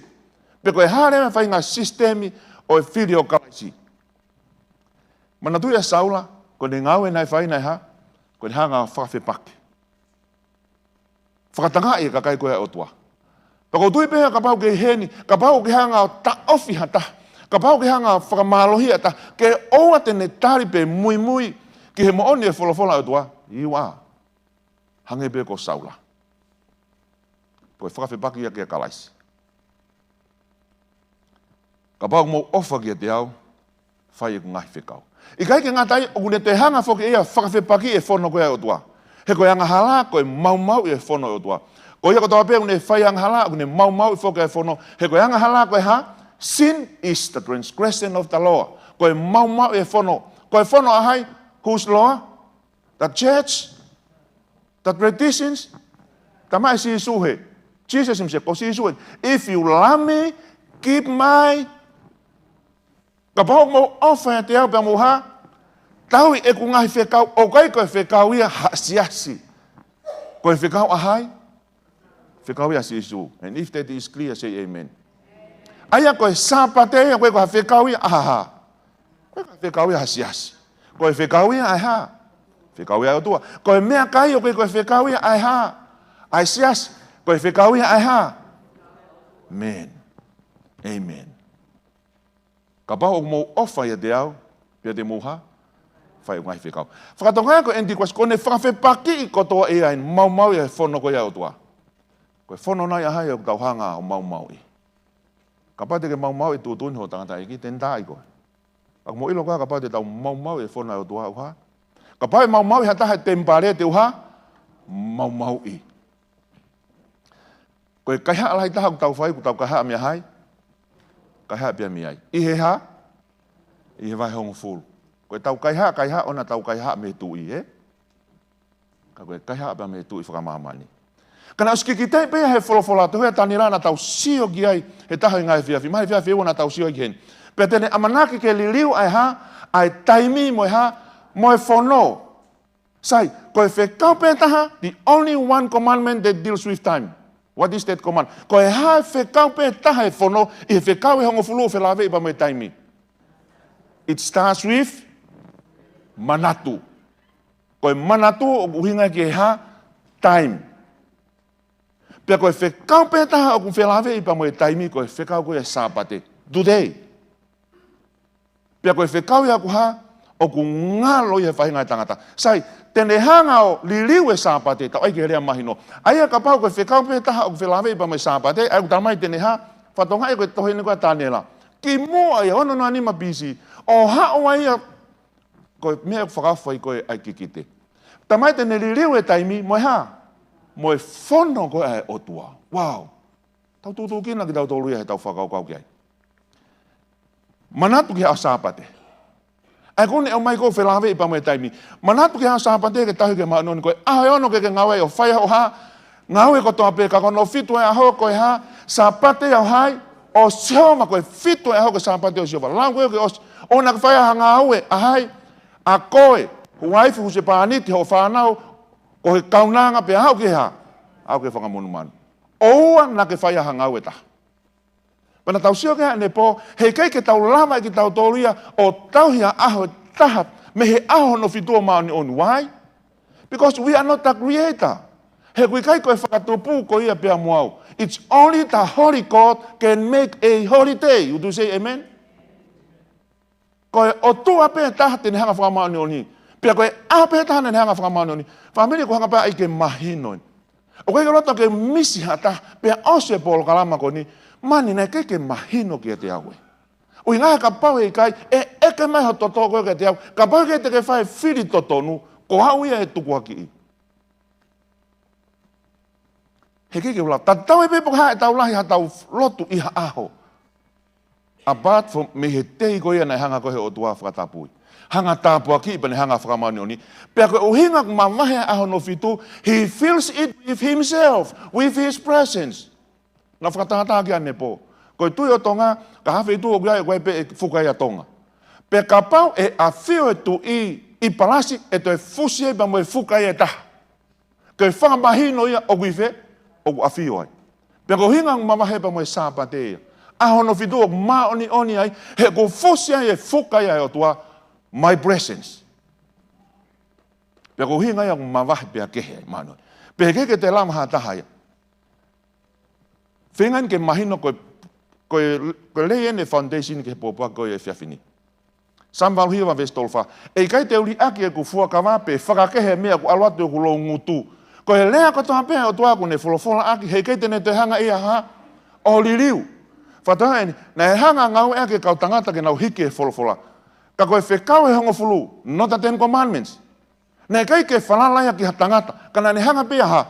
Pe ko e hā leva e faʻahinga sisitemi ʻo e fili ʻo Kalaisi. Manatuʻi ʻa Saula, ko ʻene ngāue naʻe fai naʻe hā, ko ʻene hanga ʻo fakafepaki. Fakatangaʻi e kakai ko ē ʻa e ʻOtua. Pea ʻoku ou tui pē kapau ʻoku ke ʻi heni, kapau ʻoku ke hanga ʻo taʻofi ha taha, kapau ʻoku ke hanga ʻo fakamālohia ha taha, ke ʻoua te ne tali pe muimui ki he moʻoni e folofola ʻa e ʻOtua, you are. Hangē pē ko Saula. Ko e fakafepaki ia kia Kalaisi. Kapau ʻoku mou ʻofa kiate au, fai ʻeku ngaahi fekau. ʻIkai ke ngata ai, ʻoku ne toe hanga foki ia ʻo fakafepakiʻi e fono ko ia ʻa e ʻOtua. He ko e angahala ko e maumauʻi e fono ʻa e ʻOtua. Ko ia kotoa pē ʻoku ne fai angahala, ʻoku ne maumauʻi foki e fono. He ko e angahala ko e hā? Sin is the transgression of the law. Ko e maumauʻi e fono. Ko e fono ʻa hai? Whose law? The church? The traditions? Talamai ʻe Sīsū he. Jesus himself, ko Sīsū he. If you love me, keep my Kapau ʻoku mou ʻofa ʻiate au pea mou hā? Tauhi ʻeku ngaahi fekau, ʻoku ʻikai ko e fekau ia ha siasi. Ko e fekau ʻa hai? Fekau ia ʻa Sīsū. And if that is clear, say amen. ʻA ia ko e Sāpate ia, ʻoku ʻikai ko ha fekau ia ʻa ha hā? ʻOku ʻikai ko ha fekau ia ha siasi. Ko e fekau ia ʻa e hā? Fekau ia ʻa e ʻOtua. Ko e meʻakai ʻoku ʻikai ko e fekau ia ʻa e hā? ʻA e siasi. Ko e fekau ia ʻa e hā? Amen. Amen. Kapau ʻoku mou ʻofa ʻiate au, pea te mou hā? Fai ʻeku ngaahi fekau. Fakatonga ko e Antichrist, ko ʻene fakafepakiʻi kotoa ia ʻa e maumauʻi e fono ko ia ʻa e ʻOtua. Ko e fono nai ʻa hai ʻoku tau hanga ʻo maumauʻi? Kapau te ke maumauʻi e tuʻutuʻuni hoʻo tangataʻeiki, te ne tā ai koe. Ka ʻoku mou ʻilo koā kapau te tau maumauʻi e fono ʻa e ʻOtua ʻoku hā? Kapau ʻe maumauʻi ha taha e temipale te u hā? Maumauʻi. Ko e kaihaʻa lahi taha ʻoku tau fai, ʻoku tau kaihaʻa meia hai? Kaihaʻa pē ia meia ai. ʻI he hā? ʻI he vahe hongofulu. Ko e tau kaihaʻa, kaihaʻa ʻoku tau kaihaʻa mei he tuʻi, ē? Ka ko e kaihaʻa pē ia mei he tuʻi fakamāmani. Ka naʻe ʻosi kikiteʻi pē ia he folofola, tohi ʻa Taniela naʻa tau sio ki ai he taha ʻo e ngaahi efiafi, mei he efiafi ʻe ua naʻa tau sio ai ki heni. Pea te ne ʻamanaki ke liliu ʻa e hā? ʻA e taimi mo e hā? Mo e fono. Sai, ko e fekau pē taha, the only one commandment that deals with time. What is that command? Ko e hā e fekau pē taha ʻo e fono, ʻi he fekau ʻe hongofulu ʻoku felāveʻi pea mo e taimi? It starts with manatu. Ko e manatu ʻoku ʻuhinga ki he hā? Time. Pea ko e fekau pē taha ʻoku felāveʻi pea mo e taimi, ko e fekau ko ia ʻa e Sāpate. Today. Pea ko e fekau ia ʻoku hā? ʻOku ngalo ia he faʻahinga ʻo e tangata. Sai, te ne hanga ʻo liliu e Sāpate, tau ʻai ki he lea mahino. ʻA ia kapau ko e fekau pē taha ʻoku felāveʻi pea mo e Sāpate, ʻa ia ʻoku talamai te ne hā? Fakatonga ia ko e tohi eni ko ia ʻa Taniela. Kimuʻa ia ono noa nima B C, ʻo haʻu ai ia ko e meʻa ʻoku fakaʻofa ai ko ē ʻa e kikite. Talamai te ne liliu e taimi mo e hā? Mo e fono ko ia ʻa e ʻOtua. Wow. Tau tuʻutuʻuni kinautolu ia he tau fakakaukau ki ai. Manatu ki he ʻaho Sāpate. ʻA ia ko ʻene ʻomai ko ē felāveʻi pea mo e taimi. Manatu ki he ʻaho Sāpate ke tauhi ke māʻoniʻoni, ko e ʻaho ʻe ono ke ke ngāue ai ʻo fai hoʻo hā? Ngāue kotoa pē, ka ko hono fitu ʻo e ʻaho ko e hā? Sāpate ʻo hai? ʻO Sihova. Ko e fitu ʻo e ʻaho ko e Sāpate ʻo Sihova. Lau ko ē ke ʻosi, ʻoua naʻa ke fai ha ngāue, ʻa hai? ʻA koe, ho uaifi, husepāniti, hoʻo fānau, ko e kaunanga pea aʻu ki he hā? Aʻu ki he fanga monumanu. ʻOua naʻa ke fai ha ngāue ʻe taha. Pea naʻa tau sio ki ai ʻanepō, heʻikai ke tau lava ʻe kitautolu ia ʻo tauhi ha ʻaho ʻe taha mei he ʻaho hono fitu ʻo māʻoniʻoni. Why? Because we are not the creator. He ʻoku ʻikai ko e Fakatupu ko ia pea mo au. It's only the holy God can make a holiday. Would you say amen? Ko e ʻOtua pē taha te ne hanga fakamāʻoniʻoni. Pea ko e ʻaho pē taha naʻa ne hanga fakamāʻoniʻoni. Fāmili, ʻoku ou hanga pē ʻai ke mahino eni. ʻOku ʻikai ke u loto ke misi ha taha, pea ʻosi e polokalama ko eni, mani naʻe ʻikai ke mahino kiate au ē. ʻUhinga he kapau heʻikai, ʻe ʻeke mai ho toto ko ē kiate au, kapau heʻikai te ke fai e fili totonu, ko au ia ʻe tukuakiʻi. Heʻikai ke u lau, tatau ai pē pe ko e hā ʻetau lahi haʻatau lotu ʻi ha ʻaho. Apart from mei he tei ko ia naʻe hanga ko ē he ʻOtua ʻo fakatapui. Hanga ʻo tāpuakiʻi pea ne hanga ʻo fakamāʻoniʻoni. Pea ko e ʻuhinga ʻoku mavahe ʻa e ʻaho hono fitu, he fills it with himself, with his presence. Naʻa ku fakatātā ki ai ʻanepō. Ko e tuʻi ʻo Tonga, ka ko ha feituʻu ʻoku ʻi ai, ʻoku ʻi ai pē e fuka ia ʻo Tonga. Pea kapau ʻe ʻafio e tuʻi ʻi Palasi, ʻe toe fusi ai pea mo e fuka ia ʻe taha. Ke fakamahino ia ʻoku ʻi fē, ʻoku ʻafio ai. Pea ko e ʻuhinga ʻoku mavahe pea mo e Sāpate ia. ʻAho hono fitu ʻoku māʻoniʻoni ai, he ʻoku fusi ai e fuka ia ʻo e ʻOtua, my presence. Pea ko e ʻuhinga ia ʻoku mavahe pea kehe ai, māʻoniʻoni. Pea heʻikai ke toe lava ha taha ia. Feinga ke mahino ko e, ko e, ko e lei eni e foundation ki he pōpoaki ko ia he efiafi ni. Saame valu hiva veesi tolu fā. ʻE ʻikai te u liʻaki ʻeku fuakava pe fakakehe e meʻa ʻoku ʻalu atu ʻi hoku loungutu. Ko e lea kotoa pē ʻa e ʻOtua ʻoku ne folofola ʻaki, heʻikai te ne toe hanga ia ha, ʻo liliu. Fakatātā eni, naʻe hanga ʻo ngāueʻaki e kau tangata ke nau hiki e folofola. Ka ko e fekau ʻe hongofulu, not the Ten Commandments. Naʻe ʻikai ke falala ia ki ha tangata, ka naʻa ne hanga pē ia ʻo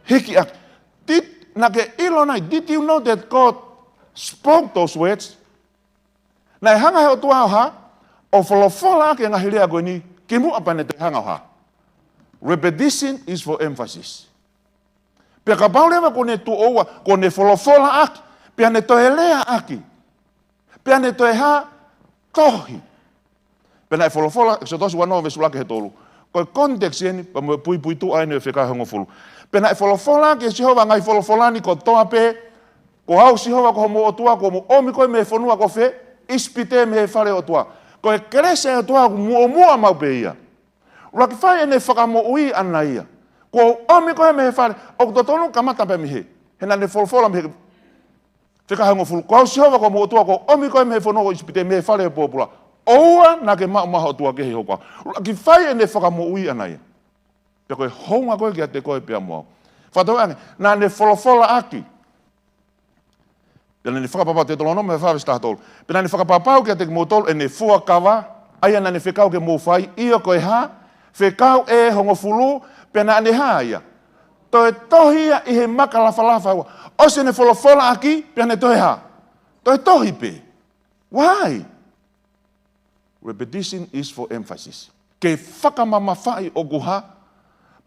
hiki ʻaki. Did, naʻa ke ʻilo nai, did you know that God spoke those words? Naʻe hanga he ʻOtua ʻo hā, ʻo folofola ʻaki e ngaahi lea ko eni, kimuʻa pea ne toe hanga ʻo hā. Repetition is for emphasis. Pea kapau leva kuo ne tuʻo ua, kuo ne folofola ʻaki, pea ne toe lea ʻaki, pea ne toe hā, tohi. Pea naʻe folofola, ʻEkisoto uanoa veesi ʻuluaki ki he tolu. Ko e context eni, pea mo e puipuituʻa eni ʻo e fekau ʻe hongofulu. Pea naʻe folofola ʻaki ʻe Sihova ʻa e ngaahi folofola ni kotoa pē, ko au Sihova ko hoʻomou ʻOtua, kuo mou ʻomi koe mei he fonua ko fē, ʻIsipite, mei he fale ʻo e ʻOtua. Ko e kelesi ʻa e ʻOtua ʻoku muʻomuʻa maʻu pē ia. ʻUluaki fai ʻene fakamoʻui ʻaʻana ia. Kuo u ʻomi koe mei he fale, ʻoku totonu kamata pē mei hē. He naʻa ne folofola mei he fekau ʻe hongofulu. Ko au Sihova ko hoʻomou ʻOtua, kuo u ʻomi koe mei he fonua ko ʻIsipite, mei he fale ʻo e pōpula. ʻOua naʻa ke maʻu mai ha ʻotua kehe ʻi hoku ʻao. ʻUluaki fai ʻene fakamoʻui ʻaʻana ia. Pea ko e hounga ko ē kiate koe pea mo au. Fakatokangaʻi ange, naʻa ne folofola ʻaki. Pea naʻa ne fakapapau, Teutalonome fā veesi taha tolu. Pea naʻa ne fakapapau kiate kimoutolu ʻene fuakava, ʻa ia naʻa ne fekau ke mou fai, ʻio ko e hā, fekau ʻe hongofulu, pea naʻa ne hā ia. Toe tohi ia ʻi he maka lafalafa ua. ʻOsi ʻene folofola ʻaki, pea ne toe hā. Toe tohi pē. Why? Repetition is for emphasis. Ke fakamamafaʻi ʻoku hā,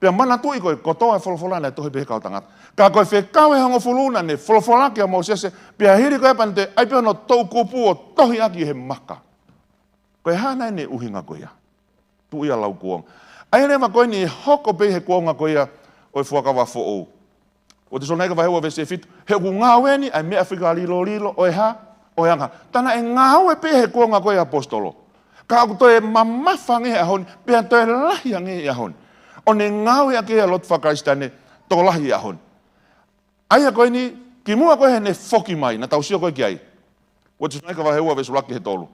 pea manatuʻi ko e kotoa e folofola naʻe tohi pē he kau tangata. Ka ko e fekau ʻe hongofulu naʻa ne folofola kia Mōsese, pea hili ko ia pea ne toe ʻai pē hono toʻukupu ʻo tohi ʻaki he maka. Ko e hā nai ʻene ʻuhinga ko ia. Tuʻu ia lau kuonga. ʻA ia leva ko eni ʻe hoko pē he kuonga ko ia ʻo e fuakava foʻou. ʻUluaki Tesalonaika vahe ua veesi fitu, he ʻoku ngāue ni ʻa e meʻa fika lilolilo ʻo e hā, ʻo e anga. Tā naʻe ngāue pē he kuonga ko ē ʻa e ʻaposetolo. Ka ʻoku toe mamafa ange he ʻaho ni, pea toe lahi ange he ʻaho ni. ʻO ne ngāue ʻaki ʻa e lotu fakakalisitiane, tokolahi he ʻaho ni. ʻA ia ko eni, kimuʻa ko ē heʻene foki mai, naʻa tau sio ko ē ki ai. ʻUluaki Tesalonaika vahe ua veesi ʻuluaki ki he tolu.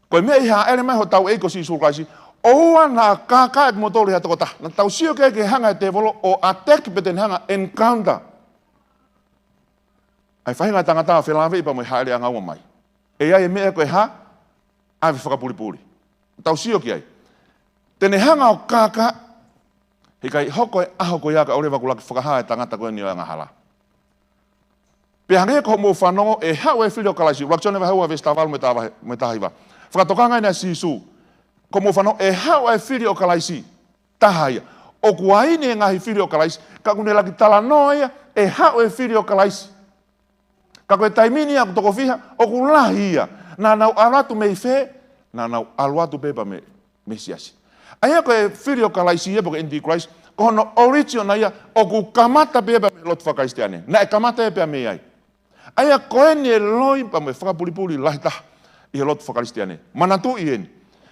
Ko e meʻa ʻi he hāʻele mai hotau ʻEiki ko Sīsū Kalaisi, ʻoua naʻa kākaaʻi kimoutolu ʻe ha tokotaha. Naʻa tau sio ki ai ke hanga ʻe he tēvolo ʻo attack pe te ne hanga encounter ʻa e faʻahinga tangata ʻo felāveʻi pea mo e hāʻele ʻanga ua mai. ʻE ʻi ai e meʻa ko e hā, ʻave fakapulipuli. Naʻa tau sio ki ai. Te ne hanga ʻo kākaaʻi, he ʻikai hoko e ʻaho ko ia kae ʻoua leva kuo ʻuluaki fakahā e tangata ko eni ʻo e angahala. Pea hangē ko hoʻomou fanongo ʻe haʻu e fili ʻo Kalaisi, ʻUluaki Sione vahe ua veesi taha valu mo e taha vahe, mo e taha hiva. Fakatokanga eni ʻa Sīsū. Ko hoʻomou fanongo ʻe haʻu e fili ʻo Kalaisi, taha ia. ʻOku ʻi ai eni e ngaahi fili ʻo Kalaisi, ka ʻoku ne ʻuluaki talanoa ia, ʻe haʻu e fili ʻo Kalaisi. Ka ko e taimi ni ʻoku toko fiha, ʻoku lahi ia. Naʻa nau ʻalu atu mei fē, naʻa nau ʻalu atu pē pea mei, mei he siasi. ʻA ia ko e fili ʻo Kalaisi ia pe ko e Antichrist, ko hono origin ʻona ia, ʻoku kamata pē pea mei he lotu fakakalisitiane. Naʻe kamata ia pea mei ai. ʻA ia ko eni e loi pea mo e fakapulipuli lahi taha ʻi he lotu fakakalisitiane. Manatuʻi eni.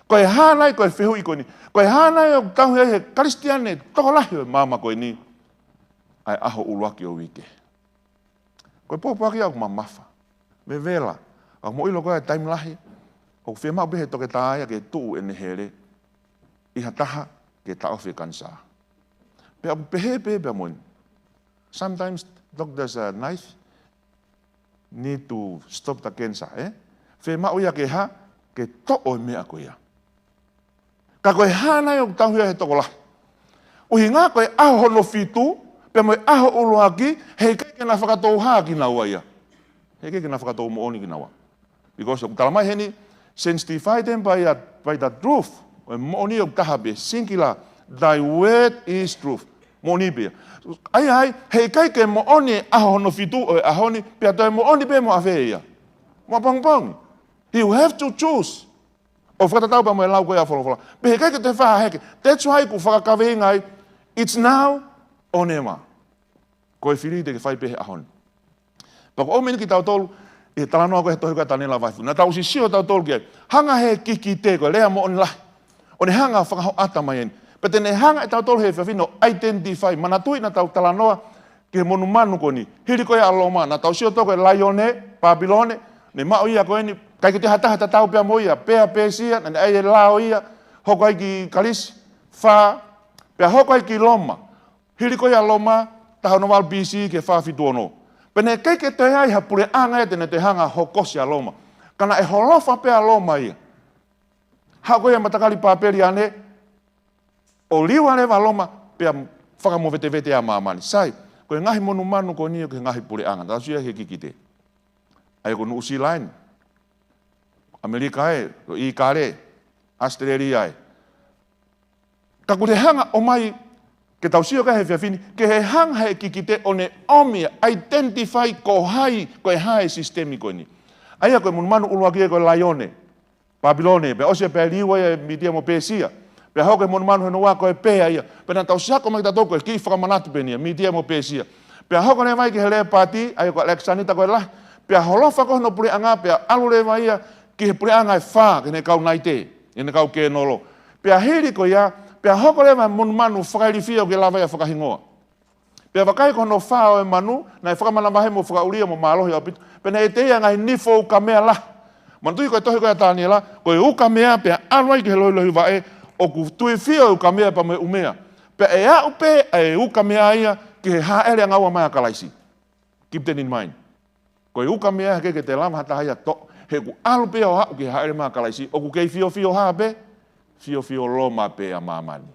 Ko e hā nai ko e fehuʻi ko eni. Ko e hā nai ʻoku tauhi ai he Kalisitiane tokolahi ʻo e māmani ko eni. ʻA e ʻaho ʻuluaki ʻo e uike. Ko e pōpoaki ia ʻoku mamafa. Vevela. ʻOku mou ʻilo ko e taimi lahi. ʻOku fiemaʻu pē he toketā ia ke tuʻu ʻene hele ʻi ha taha ke taʻofi e kanisā. Pea ʻoku pehē pē pea mo eni. Sometimes doctors, uh, knife need to stop the cancer, eh? Fiemaʻu ia ke hā, ke toʻo e meʻa ko ia. Ka ko e hā nai ʻoku tauhi ai he tokolahi. ʻUhinga ko e ʻaho hono fitu, pea mo e ʻaho ʻuluaki, heʻikai ke na fakatou hā kinaua ia. Heʻikai ke na fakatou moʻoni kinaua. Because ʻoku tala mai heni, sanctify them by, uh, by the truth. ʻO e moʻoni ʻoku taha pē, singular, thy word is truth. Moʻoni pē ia. ʻA ia ai, heʻikai ke moʻoni e ʻaho hono fitu ʻo e ʻaho ni, pea toe moʻoni pē mo ʻafē ia. Mo ʻapongipongi. You have to choose. ʻO fakatatau pea mo e lau ko ia ʻa e folofola. Pea heʻikai ke toe fakaheke. That's why ʻoku fakakaveinga ai. It's now or never. Ko e fili te ke fai pē he ʻaho ni. Pea ko e ʻomi eni kitautolu, ʻi he talanoa ko ē he tohi ko ē ʻa Taniela vahe fitu. Naʻa tau sio tautolu ki ai. Hanga he kikite ko e lea moʻoni lahi. ʻO ne hanga fakahoʻata mai eni. Pea te ne hanga ʻe tautolu he efiafi ni ʻo identify. Manatuʻi naʻa tau talanoa ki he monumanu ko eni. Hili ko ia ʻa Loma, naʻa tau sio tautolu ko e laione, Papilone, ne maʻu ia ko eni, ʻikai ke toe ha taha tatau pea mo ia, pea Pēsia, naʻa ne ʻai e lao ia, hoko ai ki Kalisi, fā, pea hoko ai ki Loma. Hili ko ia ʻa Loma, taha ono valu B C ki he fā fitu ono. Pea naʻe ʻikai ke toe ʻi ai ha puleʻanga ia te ne toe hanga hokosi ʻa Loma. Ka naʻe holofa pē ʻa Loma ia. Haʻu ko ia e matakali Papeliane, ʻo liua leva ʻa Loma, pea fakamovetevete ʻa māmani. Sai, ko e ngaahi monumanu ko eni ʻoku ʻi he ngaahi puleʻanga, tau sio he kikite. ʻA ia ko Nuʻusila eni, ʻAmelika ē, ko ʻIkale, ʻAositelēlia ē. Ka ʻoku te hanga ʻo ʻomai, ke tau sio ki ai he efiafi ni, ke he hanga he kikite ʻo ne ʻomi, identify ko hai, ko e hā e sisitemi ko eni. ʻA ia ko e monumanu ʻuluaki ē ko e laione, Papilone, pea ʻosi pea liua ia ʻe Mītia mo Pēsia. Pea hoko e monumanu hono ua ko e pea ia. Pea naʻa tau sio ʻaki mai tautolu ko e kiʻi fakamanatu pē eni ia, Mītia mo Pēsia. Pea hoko leva ia ki he lēpati, ʻa ia ko ʻAlekisanita ko e lahi. Pea holofa ko hono puleʻanga, pea ʻalu leva ia ki he puleʻanga ʻe fā, ki heʻene kau naite, ki heʻene kau kēnolo. Pea hili ko ia, pea hoko leva e monumanu fakailifia ʻoku ke lava ia ʻo fakahingoa. Pea vakai ko hono fā ʻo e manu, naʻe fakamanavahē mo fakaʻulia mo mālohi ʻaupito. Pea naʻe ʻiate ia e ngaahi nifo ukamea lahi. Manatuʻi ko e tohi ko ia ʻa Taniela, ko e ukamea pea ʻalu ai ki he lohilohi vaʻe, ʻoku tuifio e ukamea pea mo e ʻumea. Pea ʻe aʻu pē ʻa e ukamea ia ki he hāʻele ʻanga ua mai ʻa Kalaisi. Keep that in mind. Ko e ukamea he ʻikai ke te lava ha taha ia ʻo toʻo, he ʻoku ʻalu pē ʻo aʻu ki he hāʻele mai ʻa Kalaisi, ʻoku kei fiofio hā pē, fiofio Loma pē ʻa māmani.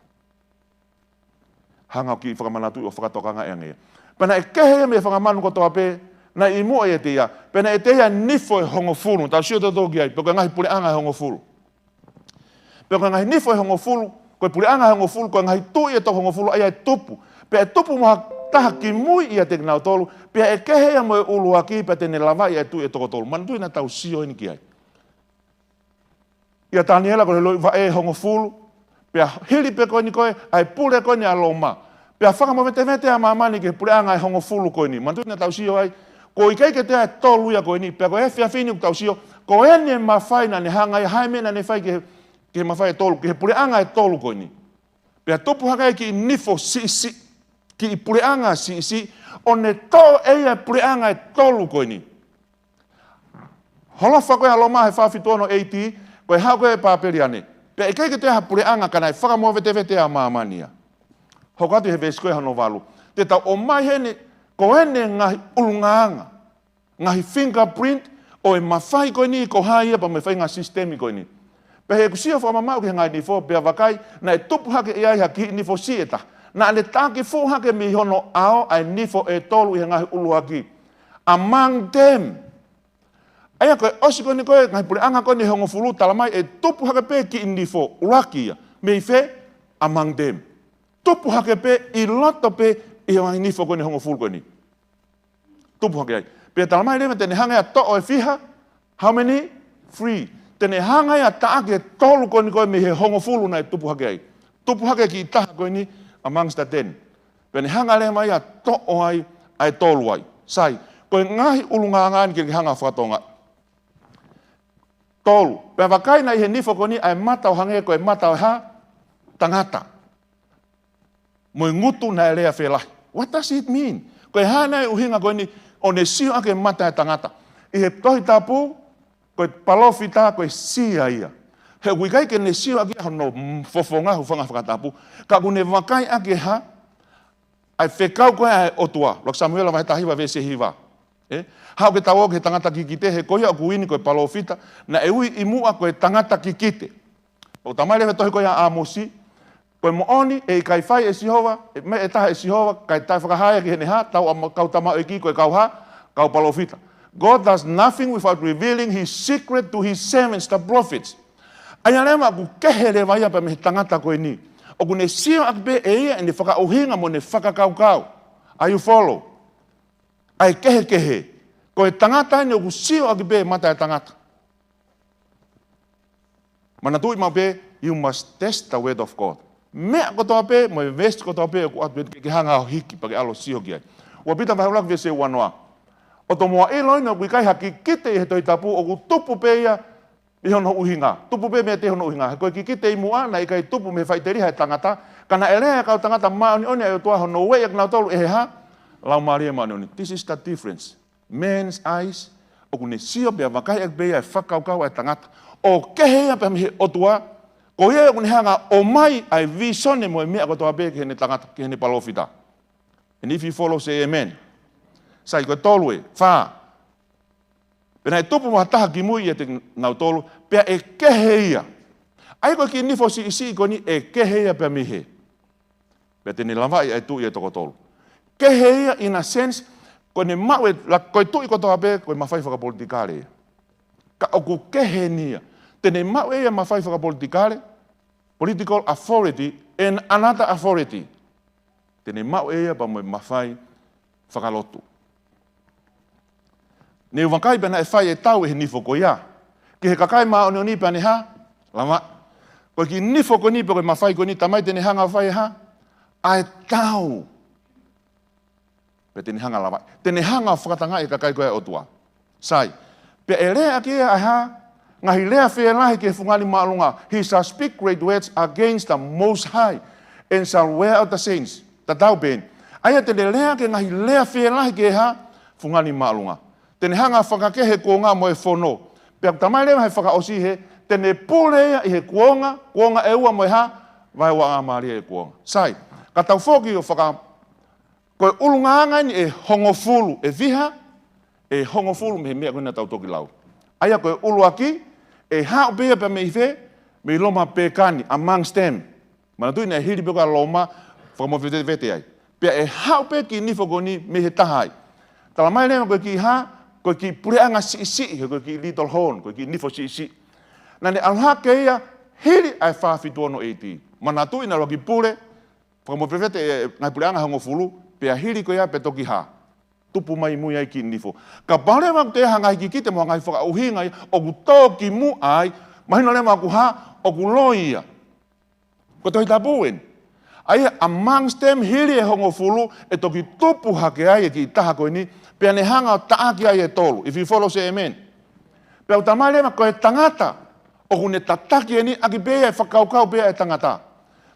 Hanga ʻo kiʻi fakamanatu ʻo fakatokangaʻi ange ia. Pea naʻe kehe ia mei he fanga manu kotoa pē, naʻe ʻi muʻa ʻiate ia, pea naʻe ʻiate ia e nifo ʻe hongofulu, tau sio tautolu ki ai, pe ko e ngaahi puleʻanga ʻe hongofulu. Pea ko e ngaahi nifo ʻe hongofulu, ko e puleʻanga ʻe hongofulu, ko e ngaahi tuʻi ʻe toko hongofulu, ʻa ia ʻe tupu. Pea ʻe tupu mo ha taha kimui ʻiate kinautolu, pea ʻe kehe ia mo e ʻuluaki, pea te ne lavaʻi ʻa e tuʻi ʻe toko tolu. Manatuʻi naʻa tau sio eni ki ai. ʻIa Taniela ko e lohilohi vaʻe ʻe hongofulu, pea hili pē ko eni ko e, ʻa e pule ko eni ʻa Loma. Pea fakamovetevete ʻa māmani ki he puleʻanga ʻe hongofulu ko eni. Manatuʻi naʻa tau sio ai, ʻoku ʻikai ke toe ʻi ai e tolu ia ko eni, pea ko e efiafi ni ʻoku tau sio, ko eni e mafai naʻa ne hanga ia, hā e meʻa naʻa ne fai ki he, ki he mafai ʻe tolu, ki he puleʻanga ʻe tolu ko eni. Pea tupu hake ai e kiʻi nifo siʻisiʻi, kiʻi puleʻanga siʻisiʻi, ʻo ne toʻo ʻe ia e puleʻanga ʻe tolu ko eni. Holofa ko ia ʻa Loma he fā fitu ono A D, ko e haʻu ko ia ʻa Papeliane. Pea ʻikai ke toe ʻi ai ha puleʻanga ka naʻe fakamovetevete ʻa māmani ia. Hoko atu he veesi ko ia hono valu. Te tau ʻomai heni, ko eni e ngaahi ʻulungaanga, ngaahi fingerprint ʻo e mafai ko eni, ko hai ia pea mo e faʻahinga sisitemi ko eni. Pea he ʻoku sio fakamamaʻu ki he ngaahi nifo, pea vakai, naʻe tupu hake ʻi ai ha kiʻi nifo siʻi ʻe taha. Naʻa ne taki fuʻu hake mei hono ʻao ʻa e nifo ʻe tolu ʻi he ngaahi ʻuluaki. Among them. ʻA ia ko e ʻosi ko eni ko e ngaahi puleʻanga ko eni ʻe hongofulu, talamai ʻe tupu hake pē kiʻi nifo ʻuluaki ia. Mei fē? Among them. Tupu hake pē ʻi loto pē ʻi he ngaahi nifo ko eni ʻe hongofulu ko eni. Tupu hake ai. Pea talamai leva te ne hanga ia ʻo toʻo e fiha, how many? Three. Te ne hanga ia ʻo taʻaki e tolu ko eni ko e mei he hongofulu naʻe tupu hake ai. Tupu hake kiʻi taha ko eni amongst the ten. Pea ne hanga leva ia ʻo toʻo ai ʻa e tolu ai. Sai, ko e ngaahi ʻulungaanga eni ke ke hanga ʻo fakatokangaʻi. Tolu. Pea vakai naʻe ʻi he nifo ko eni ʻa e mata ʻo hangē ko e mata ʻo e hā? Tangata. Mo e ngutu naʻe lea felahi. What does it mean? Ko e hā nai e ʻuhinga ko eni ʻo ne sio ʻaki e mata ʻo e tangata? ʻI he Tohi Tapu, ko e palōfita, ko e sia ia. He ʻoku ʻikai ke ne sio ʻaki ia hono fofonga, hūfanga he fakatapu. Ka ʻoku ne vakai ʻaki e hā? ʻA e fekau ko ē ʻa e ʻOtua. ʻUluaki Samuela vahe taha hiva veesi hiva. ʻE? Haʻu ke tau ō ki he tangata kikite, he ko ia ʻoku ui ni ko e palōfita, naʻe ui ʻi muʻa ko e tangata kikite. ʻOku talamai leva he tohi ko ia ʻa ʻĀmosi, ko e moʻoni, ʻe ʻikai fai ʻe Sihova, ʻe meʻa ʻe taha ʻe Sihova, kae taʻe fakahā ia ki heʻene hā? Tau ama-, kau tamaioʻeiki ko e kau hā? Kau palōfita. God does nothing without revealing his secret to his servants, the prophets. ʻA ia leva ʻoku kehe leva ia pea mei he tangata ko eni. ʻOku ne sio ʻaki pē ʻe ia ʻene fakaʻuhinga mo ʻene fakakaukau. Are you follow? ʻA e kehekehe. Ko e tangata eni ʻoku sio ʻaki pē mata ʻo e tangata. Manatuʻi maʻu pē, you must test the word of God. Meʻa kotoa pē, mo e veesi kotoa pē, ʻoku ʻatu ʻe ke hanga ʻo hiki, pea ke ʻalu ʻo sio ki ai. Ua Pita vahe ʻuluaki veesi uanoa. ʻOku tomuʻa ʻilo eni ʻoku ʻikai ha kikite ʻi he Tohi Tapu, ʻoku tupu pē ia ʻi hono ʻuhinga. Tupu pē meiate ia hono ʻuhinga. He ko e kikite ʻi muʻa, naʻe ʻikai tupu mei he faʻiteliha ʻo e tangata. Ka naʻe lea ʻa e kau tangata māʻoniʻoni ʻa e ʻOtua hono ueʻi ʻa kinautolu ʻe he hā? Laumālie Māʻoniʻoni. This is the difference. Man's eyes, ʻoku ne sio pea vakai ʻaki pē ia e fakakaukau ʻa e tangata. ʻO kehe ia pea mei he ʻOtua, ko ia ʻoku ne hanga ʻo ʻomai ʻa e vīsone mo e meʻa kotoa pē ki heʻene tangata, ki heʻene palōfita. And if you follow, say amen. Sai, ko e tolu ē, fā. Pea naʻe tupu mo ha taha kimui ʻiate kinautolu, pea ʻe kehe ia. ʻA ia ko e kiʻi nifo siʻisiʻi ko eni ʻe kehe ia pea mei hē. Pea te ne lavaʻi ʻa e tuʻi ʻe toko tolu. Kehe ia in a sense, ko ʻene maʻu ʻe la-, ko e tuʻi kotoa pē, ko e mafai fakapolitikale ia. Ka ʻoku kehe eni ia. Te ne maʻu ʻe ia mafai fakapolitikale, political authority, and another authority. Te ne maʻu ʻe ia pea mo e mafai fakalotu. Ne u vakai pea naʻe fai e tau ʻe he nifo ko ia ki he kakai māʻoniʻoni pea ne hā? Lavaʻi. Ko e kiʻi nifo ko eni pe ko e mafai ko eni, talamai te ne hanga ʻo fai e hā? ʻA e tau. Pea te ne hanga ʻo lavaʻi. Te ne hanga ʻo fakatangaʻi e kakai ko ia ʻo e ʻOtua. Sai. Pea ʻe lea ʻaki ia ʻa e hā? Ngaahi lea fielahi ki he fungani māʻolunga. He shall speak great words against the Most High, and shall wear out the saints. Tatau pē eni. ʻA ia te ne lea ʻaki e ngaahi lea fielahi ki he hā? Fungani māʻolunga. Te ne hanga ʻo fakakehe e kuonga mo e fono. Pea talamai leva he fakaʻosi hē, te ne pule ia ʻi he kuonga, kuonga ʻe ua mo e hā? Vaeuaʻāmālie ʻo e kuonga. Sai. Ka tau foki ʻo faka-, ko e ʻulungaanga eni ʻe hongofulu, ʻe fiha? ʻE hongofulu mei he meʻa ko ē naʻa tau toki lau. ʻA ia ko e ʻuluaki, ʻe haʻu pē ia pea mei fē? Mei Loma pēkani, amongst them. Manatuʻi naʻe hili pē ko ia ʻa Loma, fakamovetevete ai. Pea ʻe haʻu pē kiʻi nifo ko eni mei he taha ai. Talamai leva ko e kiʻi hā? Ko e kiʻi puleʻanga siʻisiʻi, ko e kiʻi little horn, ko e kiʻi nifo siʻisiʻi. Naʻa ne ʻalu hake ia, hili ʻa e fā fitu ono A D. Manatuʻi naʻe ʻuluaki pule, fakamovetevete e ngaahi puleʻanga ʻe hongofulu, pea hili ko ia pea toki hā? Tupu mai mui ai kiʻi nifo. Kapau leva ʻoku toe ʻi ai ha ngaahi kikite mo ha ngaahi fakaʻuhinga ia ʻoku tō ki muʻa ai, mahino leva ʻoku hā? ʻOku loi ia. Ko e Tohi Tapu eni. ʻA ia amongst them, hili e hongofulu, ʻe toki tupu hake ai e kiʻi taha ko eni, pea ne hanga ʻo taʻaki ai e tolu. If you follow, say amen. Pea ʻoku talamai leva ko e tangata ʻoku ne tataki eni, ʻaki pē ia e fakakaukau pē ia ʻa e tangata.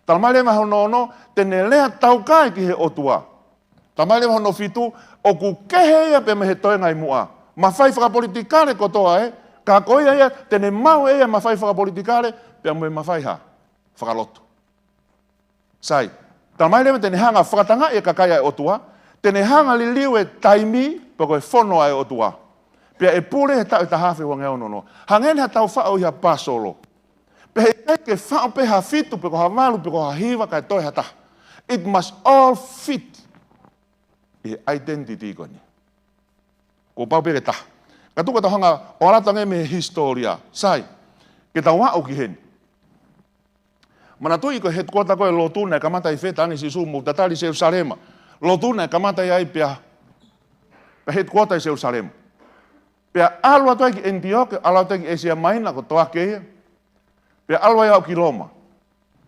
Talamai leva hono ono, te ne lea taukae ki he ʻOtua. Talamai leva hono fitu, ʻoku kehe ia pea mei he toenga ʻi muʻa. Mafai fakapolitikale kotoa ē, ka ko ia ia, te ne maʻu ʻe ia mafai fakapolitikale, pea mo e mafai hā? Fakalotu. Sai, talamai leva te ne hanga ʻo fakatangaʻi e kakai ʻa e ʻOtua, te ne hanga ʻo liliu e taimi, pe ko e fono ʻa e ʻOtua. Pea ʻe pule he taʻu ʻe taha afe ua ngeau nono. Hangē eni haʻatau faʻo ʻi ha pāsolo. Pea heʻikai ke faʻo pē ha fitu, pe ko ha valu, pe ko ha hiva, kae toe ha taha. It must all fit ʻi he identity ko eni. Kuo pau pē ke taha. Ka tuku ke tau hanga ʻo ʻalu atu ange mei he hisitōlia. Sai, ke tau aʻu ki heni. Manatuʻi ko e headquarter ko e lotu naʻe kamata ʻi fē, talaange ʻe Sīsū mou tatali Selusalema. Lotu naʻe kamata ʻi ai pea, pea headquarter ʻi Selusalema. Pea ʻalu atu ai ki ʻEnitioke, ʻalu atu ai ki ʻĒsia Maina, ko Toake ia. Pea ʻalu ai ʻo aʻu ki Loma.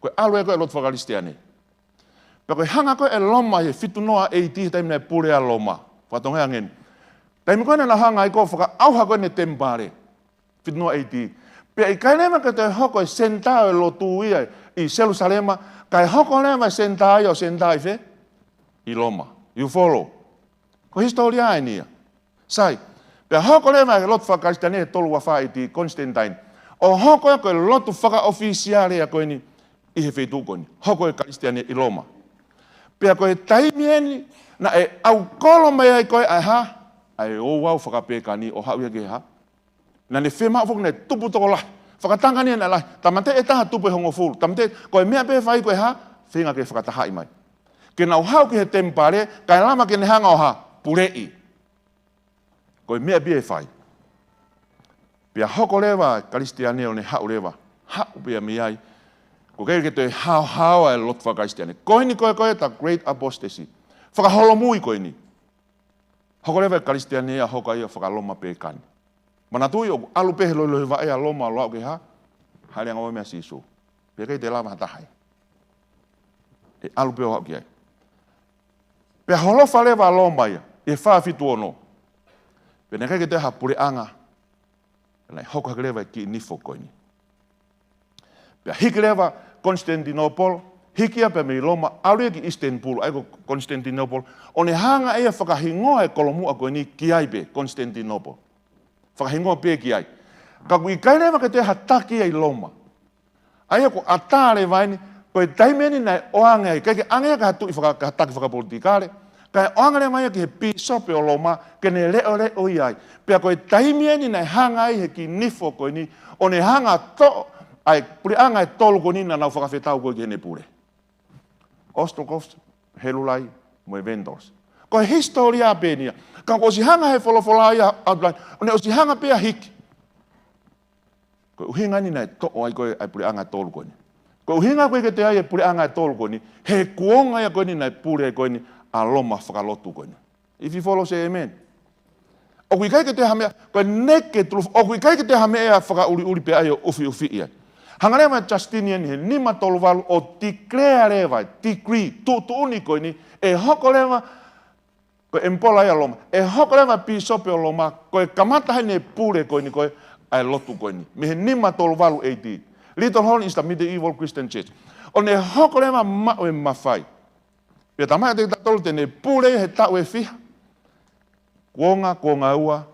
Ko e ʻalu ia ko ē e lotu fakakalisitiane. Pea ko e hanga ko ē ʻe Loma ʻi he fitu noa A D, taimi naʻe pule ai ʻa Loma. Fakatonga ange eni. Taimi ko ē naʻa nau hanga ai ko ē ʻo fakaʻauha ko ē ʻene temipale. Fitu noa A D. Pea ʻikai leva ke toe hoko e senitā ʻo e lotu ia ʻi Selusalema, kae hoko leva e senitā ia ʻo senitā ʻi fē? ʻI Loma. You follow? Ko e hisitōlia eni ia. Sai. Pea hoko leva e lotu fakakalisitiane he tolu ua fā A D, Constantine. ʻO hoko ia ko e lotu fakaʻofisiale ia ko eni ʻi he feituʻu ko eni. Hoko e Kalisitiane ʻi Loma. Pea ko e taimi eni naʻe ʻaukolo mai ai ko ē ʻa e hā? ʻA e ouau fakapēkani ʻo haʻu ia ki he hā? Naʻa ne fiemaʻu foki naʻe tupu tokolahi. Fakatanga eni naʻe lahi. Tāmateʻi e taha, tupu e hongofulu. Tāmateʻi, ko e meʻa pē ʻe fai ko e hā? Feinga ke fakatahaʻi mai. Ke nau haʻu ki he temipale, kae lava ke ne hanga ʻo hā? Puleʻi. Ko e meʻa pē ia ʻe fai. Pea hoko leva e Kalisitiane ʻo ne haʻu leva. Haʻu pē ia mei ai. ʻOku ʻikai ke toe haohaoa e lotu fakakalisitiane. Ko eni ko ē ko e the great apostasy. Fakaholomui ko eni. Hoko leva e Kalisitiane ia ʻo hoko ia faka-Loma pēkani. Manatuʻi ʻoku ʻalu pē he lohilohi vaʻe ʻa Loma ʻo aʻu ki he hā? Hāʻele ʻo ngāue meia Sīsū. Pea ʻikai toe lava ha taha ia. ʻE ʻalu pē ʻo aʻu ki ai. Pea holofa leva ʻa Loma ia ʻi he fā fitu ono. Pea naʻe ʻikai ke toe ha puleʻanga. Naʻe hoko hake leva e kiʻi nifo ko eni. Pea hiki leva Constantinople, hiki ia pea mei Loma, ʻalu ia ki Istanbul, ʻa ia ko Constantinople, ʻo ne hanga ʻe ia ʻo fakahingoa e kolomuʻa ko eni ki ai pē, Constantinople. Fakahingoa pē ki ai. Ka ʻoku ʻikai leva ke toe ha taki ia ʻi Loma. ʻA ia ko e ʻatā leva eni, ko e taimi eni naʻe ʻoange ai, ʻikai ke ʻange ia ki ha tuʻi faka-, ki ha taki fakapolitikale, kae ʻoange leva ia ki he pīsope ʻo Loma, ke ne leʻoleʻo ia ai. Pea ko e taimi eni naʻe hanga ai he kiʻi nifo ko eni, ʻo ne hanga ʻo toʻo, ʻa e puleʻanga ʻe tolu ko eni naʻa nau fakafetau ko ē ki heʻene pule. Ostrogoths, Heruli, mo e Vandals. Ko e hisitōlia pē eni ia. Ka kuo ʻosi hanga he folofola ia outline, ʻo ne ʻosi hanga pē ia ʻo hiki. Ko e ʻuhinga eni naʻe toʻo ai ko ē ʻa e puleʻanga ʻe tolu ko eni. Ko e ʻuhinga ko ē ke toe ʻi ai e puleʻanga ʻe tolu ko eni, he kuonga ia ko eni naʻe pule ko eni ʻa Loma fakalotu ko eni. If you follow, say amen. ʻOku ʻikai ke toe ha meʻa, ko e naked truth, ʻoku ʻikai ke toe ha meʻa ia fakaʻuliʻuli pea ʻai ʻo ʻufiʻufiʻi ai. Hanga leva ʻe Justinian he nima tolu valu ʻo declare leva, decree, tuʻutuʻuni ko eni, ʻe hoko leva, ko e ʻemipola ia ʻo Loma, ʻe hoko leva pīsope ʻo Loma, ko e kamata heni e pule ko eni ko ē ʻa e lotu ko eni. Mei he nima tolu valu A D. Little Horn is the medieval Christian church. ʻO ne hoko leva maʻu e mafai. Pea talamai ʻe kitautolu te ne pule he taʻu ʻe fiha. Kuonga, kuonga ua,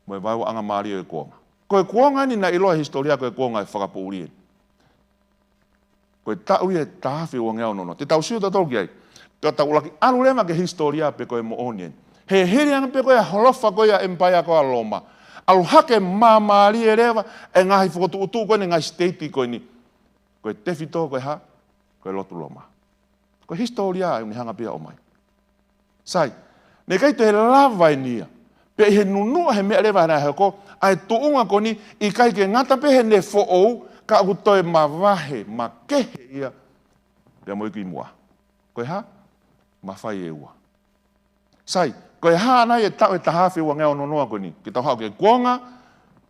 mo e vaeuaʻanga mālie ʻo e kuonga. Ko e kuonga eni naʻe ʻiloa he hisitōlia ko e kuonga ʻo e fakapoʻuli eni. Ko e taʻu ia ʻe taha afe uangeau ono noa. Te tau sio tautolu ki ai. Ka tau ʻuluaki ʻalu leva ki he hisitōlia pē ko e moʻoni eni. He hili ange pē ko ē ʻa e holofa ko ē ʻa e ʻemipaea ko ē ʻa Loma. ʻAlu hake māmālie leva e ngaahi fokotuʻutuʻu ko eni, ngaahi siteiti ko eni. Ko e tefito ko e hā? Ko e lotu Loma. Ko e hisitōlia ʻa ē ʻoku ne hanga pē ia ʻo ʻomai. Sai, naʻe ʻikai toe lava eni ia. Pea ʻi he nunuʻa he meʻa leva naʻe hoko, ʻa e tuʻunga ko eni ʻikai ke ngata pē heʻene foʻou, ka ʻoku toe mavahe, makehe ia, pea mo e kimuʻa. Ko e hā? Mafai ʻe ua. Sai, ko e hā nai e taʻu ʻe taha afe uangeau ono noa ko eni. Ke tau haʻu ki he kuonga,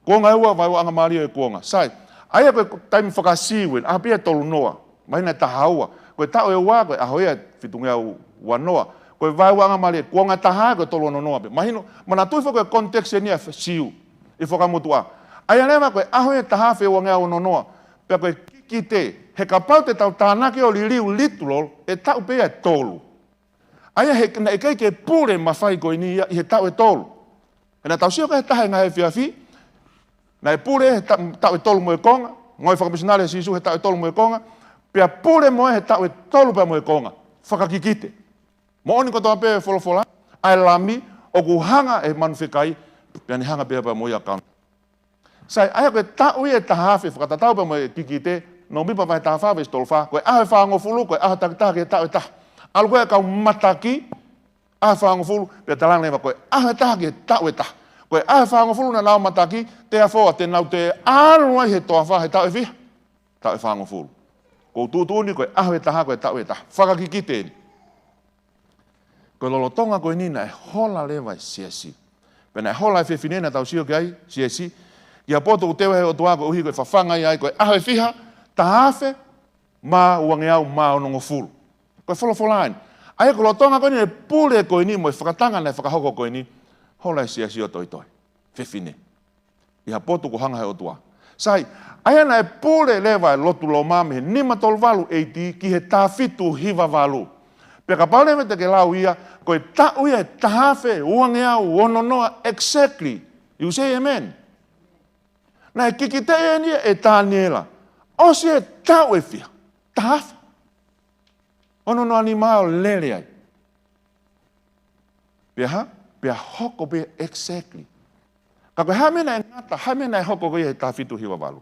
kuonga ua, vaeuaʻanga mālie ʻo e kuonga. Sai, ʻa ia ko e taimi faka-Siu eni, ʻaho pē ia ʻe tolu noa, māhina ʻe taha ua. Ko e taʻu ʻe ua, ko e ʻaho ia ʻe fitungeau ua noa. Ko e vaeuaʻanga mālie, kuonga ʻe taha, ko e tolu ono noa pē. Mahino, manatuʻi foki ko e context eni ʻa e Siu, ʻi he Fuakava Motuʻa. ʻA ia leva ko e ʻaho ia ʻe taha afe uangeau ono noa. Pea ko e kikite, he kapau te tau tānaki ʻo liliu literal, ʻe taʻu pē ia ʻe tolu. ʻA ia he, naʻe ʻikai ke pule mafai ko eni ia ʻi he taʻu ʻe tolu. He naʻa tau sio ki he taha e ngaahi efiafi, naʻe pule he ta-, taʻu ʻe tolu mo e konga, ngāue fakamisinale ʻa Sīsū he taʻu ʻe tolu mo e konga, pea pule mo ia he taʻu ʻe tolu pea mo e konga, fakakikite. Moʻoni kotoa pē e folofola, ʻa e Lami, ʻoku hanga ʻe he manu fekai, pea ne hanga pē ia pea mo ia ʻo kau. Sai, ʻa ia ko e taʻu ia ʻe taha afe fakatatau pea mo e kikite, Nōmipa vahe taha fā veesi tolu fā, ko e ʻaho ʻe fāngofulu, ko e ʻaho takitaha ki he taʻu ʻe taha. ʻAlu ko ē e kau mataki, ʻaho ʻe fāngofulu, pea talaange leva ko e ʻaho ʻe taha ki he taʻu ʻe taha. Ko e ʻaho ʻe fāngofulu naʻa nau mataki, therefore, te nau toe ʻalu ai he toafa he taʻu ʻe fiha? Taʻu ʻe fāngofulu. Ko e tuʻutuʻuni ko e ʻaho ʻe taha, ko e taʻu ʻe taha. Fakakikite eni. Ko e lolotonga ko eni naʻe hola leva e siasi. Pea naʻe hola e fefine naʻa tau sio ki ai, siasi, ki ha potu ʻoku teu ai ʻe he ʻOtua koeʻuhi ko e fafanga ia ai ko e ʻaho ʻe fiha, taha afe, mā uangeau mā onongofulu. Ko e folofola eni. ʻA ia ko e lolotonga ko eni e pule ko eni mo e fakatanga naʻe fakahoko ko eni, hola e siasi ʻo toitoi. Fefine. ʻI ha potu kuo hanga ʻe he ʻOtua. Sai, ʻa ia naʻe pule leva e lotu Loma mei he nima tolu valu A D ki he taha fitu hiva valu. Pea kapau leva te ke lau ia, ko e taʻu ia ʻe taha afe uangeau ono noa exactly. You say amen. Naʻe kikiteʻi eni ia ʻe Taniela. ʻOsi e taʻu ʻe fiha? Taha afe ono noa nima ʻo lele ai. Pea hā? Pea hoko pē exactly. Ka ko e hā e meʻa naʻe ngata, hā e meʻa naʻe hoko ko ia he taha fitu hiva valu?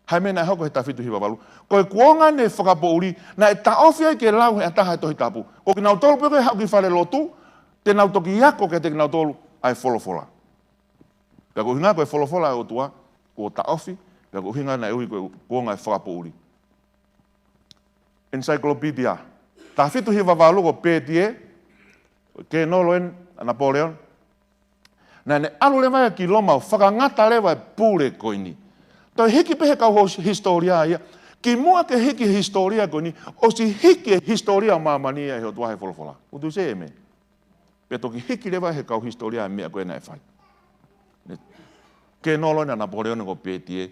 Hā e meʻa naʻe hoko he taha fitu hiva valu? Ko e kuonga eni e fakapoʻuli, naʻe taʻofi ai ke lau ʻe ha taha e Tohi Tapu. Ko kinautolu pē ko ē haʻu ki fale lotu, te nau toki ako kiate kinautolu ʻa e folofola. Pea ko e ʻuhinga ko e folofola ʻa e ʻOtua, kuo taʻofi, pea ko e ʻuhinga naʻe ui ko e kuonga e fakapoʻuli. Encyclopedia. Taha fitu hiva valu ko Pētie, Kenolo ʻa Napoleon. Naʻa ne ʻalu leva ia ki Loma ʻo fakangata leva e pule ko eni. Toe hiki pē he kau hos-, hisitōlia ia. Kimuʻa ke hiki e hisitōlia ko eni, ʻosi hiki e hisitōlia ʻo māmani ia ʻe he ʻOtua he folofola. Would you say amen? Pea toki hiki leva he kau hisitōlia e meʻa ko ē naʻe fai. Ne, Kenolo ʻa Napoleon ko Pētie.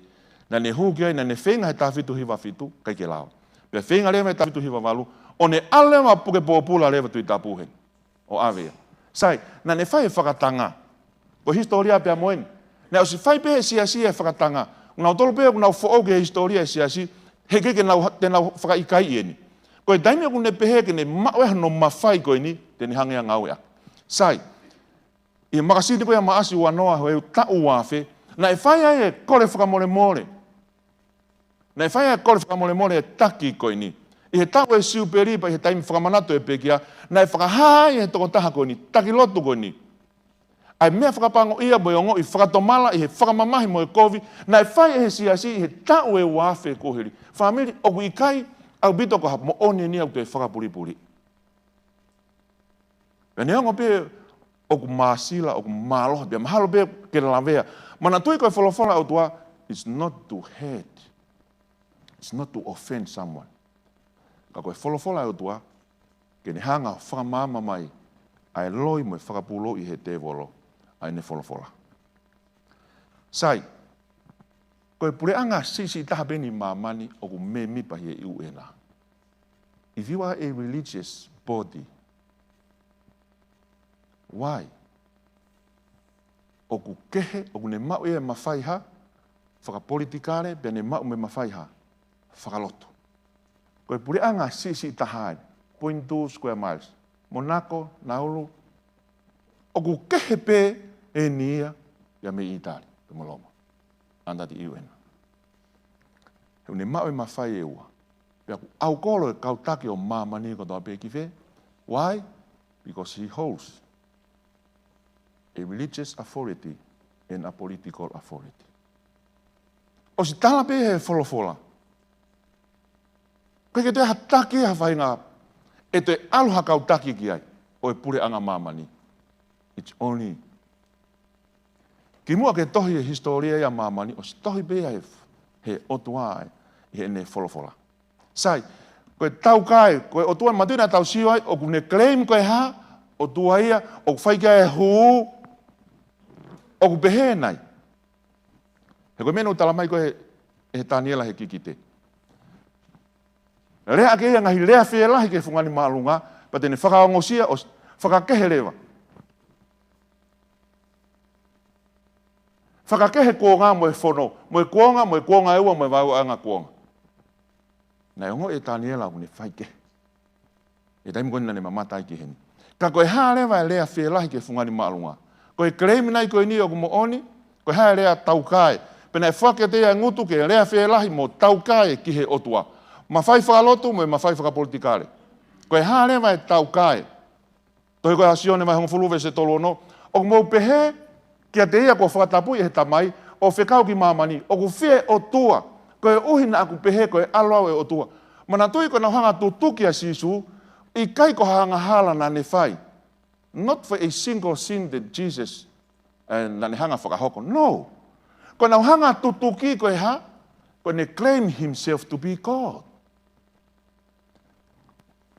Naʻa ne hū ki ai, naʻa ne feinga he taha fitu hiva fitu, ʻikai ke lao. Pea feinga leva he taha fitu hiva valu, ʻo ne ʻalu leva puke pōpula leva Tuʻi Tapu heni. ʻO ʻave ia. Sai, naʻa ne fai e fakatanga. Ko e hisitōlia pea mo eni. Naʻe ʻosi fai pē he siasi e fakatanga. Nautolu pē ʻoku nau foʻou ki he hisitōlia e siasi, heʻikai ke nau, te nau fakaʻikaiʻi eni. Ko e taimi ʻoku ne pehē ke ne maʻu ai hano mafai ko eni, te ne hanga ʻo ngāueʻaki. Sai, ʻi he makasini ko ia Maʻasi ua noa he taʻu ua afe, naʻe fai ai e kole fakamolemole. Naʻe fai ʻa e kole fakamolemole ʻa e taki ko eni. ʻI he taʻu ʻo e Siupeli pea ʻi he taimi fakamanatu ʻo e pekia, naʻe fakahā ʻe he tokotaha ko eni, taki lotu ko eni, ʻa e meʻa fakapango ia mo e ongoʻi fakatomala ʻi he fakamamahi mo e kovi naʻe fai ʻe he siasi ʻi he taʻu ʻe ua afe kuo hili. Fāmili, ʻoku ʻikai ʻaupito ko ha moʻoni eni ʻoku toe fakapulipuli. Pea neongo pē ʻoku māsila, ʻoku mālohi, pea mahalo pē ke lavea. Manatuʻi ko e folofola ʻa e ʻOtua, it's not to hurt. It's not to offend someone. Ka ko e folofola ʻa e ʻOtua, ke ne hanga ʻo fakamaama mai ʻa e loi mo e fakapūlou ʻi he tēvolo ʻa ʻene folofola. Sai, ko e puleʻanga siʻisiʻi taha pē eni ʻi māmani ʻoku mēmipa ʻi he U N. If you are a religious body, why? ʻOku kehe, ʻoku ne maʻu ia e mafai hā? Fakapolitikale, pea ne maʻu mo e mafai hā? Fakalotu. Ko e puleʻanga siʻisiʻi taha eni, point two square miles. Monaco, Nauru, ʻoku kehe pē eni ia, ia mei ʻItali, pea mo Loma. Under the U N. He ʻoku ne maʻu e mafai ʻe ua. Pea ʻoku ʻaukolo e kau taki ʻo māmani kotoa pē ki fē. Why? Because he holds a religious authority and a political authority. ʻOsi tala pē he folofola, ʻoku ʻikai ke toe ʻi ai ha taki, ha faʻahinga ʻe toe ʻalu ha kau taki ki ai ʻo e puleʻanga māmani. It's only kimuʻa ke tohi e hisitōlia ʻa māmani, ʻosi tohi pē ia he, he ʻOtua ʻi heʻene folofola. Sai, ko e taukae, ko e ʻOtua mātuʻaki naʻa tau sio ai, ʻoku ne claim ko e hā? ʻOtua ia, ʻoku fai ki ai e hū, ʻoku pehē nai. He ko e meʻa naʻe tala mai ko ē ʻe Taniela he kikite. Lea ʻaki ia e ngaahi lea fielahi ki he fungani māʻolunga, pea te ne fakaongosia ʻo fakakehe leva. Fakakehe kuonga mo e fono, mo e kuonga, mo e kuonga ʻe ua, mo e vaeuaʻanga kuonga. Naʻe ongoʻi ʻe Taniela ʻoku ne fai kehe. ʻI he taimi ko eni naʻa ne mamata ai ki heni. Ka ko e hā leva e lea fielahi ki he fungani māʻolunga? Ko e claim nai ko eni ʻoku moʻoni, ko e hā e lea taukae? Pea naʻe foaki kiate ia e ngutu ke lea fielahi mo taukae ki he ʻOtua. Mafai fakalotu mo e mafai fakapolitikale. Ko e hā leva e taukae? Tohi ko ē ʻa Sione vahe hongofulu veesi tolu ono, ʻoku mou pehē kiate ia kuo fakatapui ʻe he Tamai, ʻo fekau ki māmani, ʻoku fie ʻOtua, koeʻuhi naʻa ku pehē ko e ʻAlo au ʻo e ʻOtua. Manatuʻi ko ʻenau hanga ʻo tutuki ʻa Sīsū, ʻikai ko ha angahala naʻa ne fai. Not for a single sin that Jesus, eh, naʻa ne hanga ʻo fakahoko. No. Ko ʻenau hanga ʻo tutuki ko e hā? Ko ʻene claim himself to be God.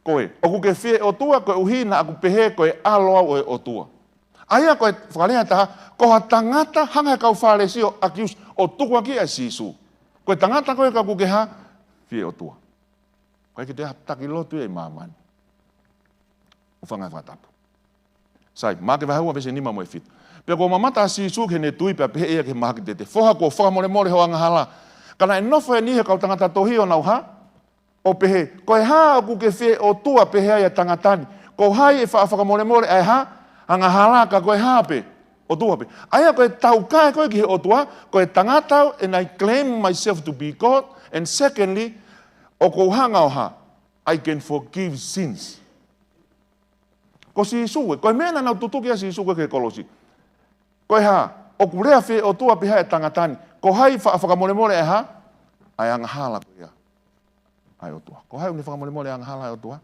Ko e, ʻoku ke fie ʻOtua koeʻuhi naʻa ku pehē ko e ʻAlo au ʻo e ʻOtua. ʻA ia ko e fakalea ʻe taha, ko ha tangata hanga ʻe he kau Fālesi ʻo accuse, ʻo tukuakiʻi ʻa Sīsū. Ko e tangata ko ē ka ʻoku ke hā? Fie ʻOtua. ʻOku ʻikai ke toe ʻi ai ha taki lotu ia ʻi māmani. ʻOku fanga fakatapu. Sai, Maʻake vahe ua veesi nima mo e fitu. Pea kuo mamata ʻa Sīsū ki heʻene tui pea pehē ʻe ia ki he mahaki tete, Foha, kuo fakamolemole hoʻo angahala. Ka naʻe nofo ʻe niʻihi e kau tangata tohi ʻo nau hā? ʻO pehē, Ko e hā ʻoku ke fie ʻOtua pehē ai ʻa e tangata ni? Ko hai ʻe faʻa fakamolemole ʻa e hā? Angahala, ka ko e hā pē? ʻOtua pē. ʻA ia ko e taukae ko ē ki he ʻOtua, ko e tangata au, and I claim myself to be God, and secondly, ʻoku ou hanga ʻo hā? I can forgive sins. Ko Sīsū ē, ko e meʻa naʻa nau tutuki ai ʻa Sīsū ko ē ki he kolosi. Ko e hā, ʻoku lea fie ʻOtua pehē ʻa e tangata ni? Ko hai faʻa fakamolemole ʻa e hā? ʻA e angahala ko ia ʻa e ʻOtua. Ko hai ʻoku ne fakamolemole ʻa e angahala ʻa e ʻOtua?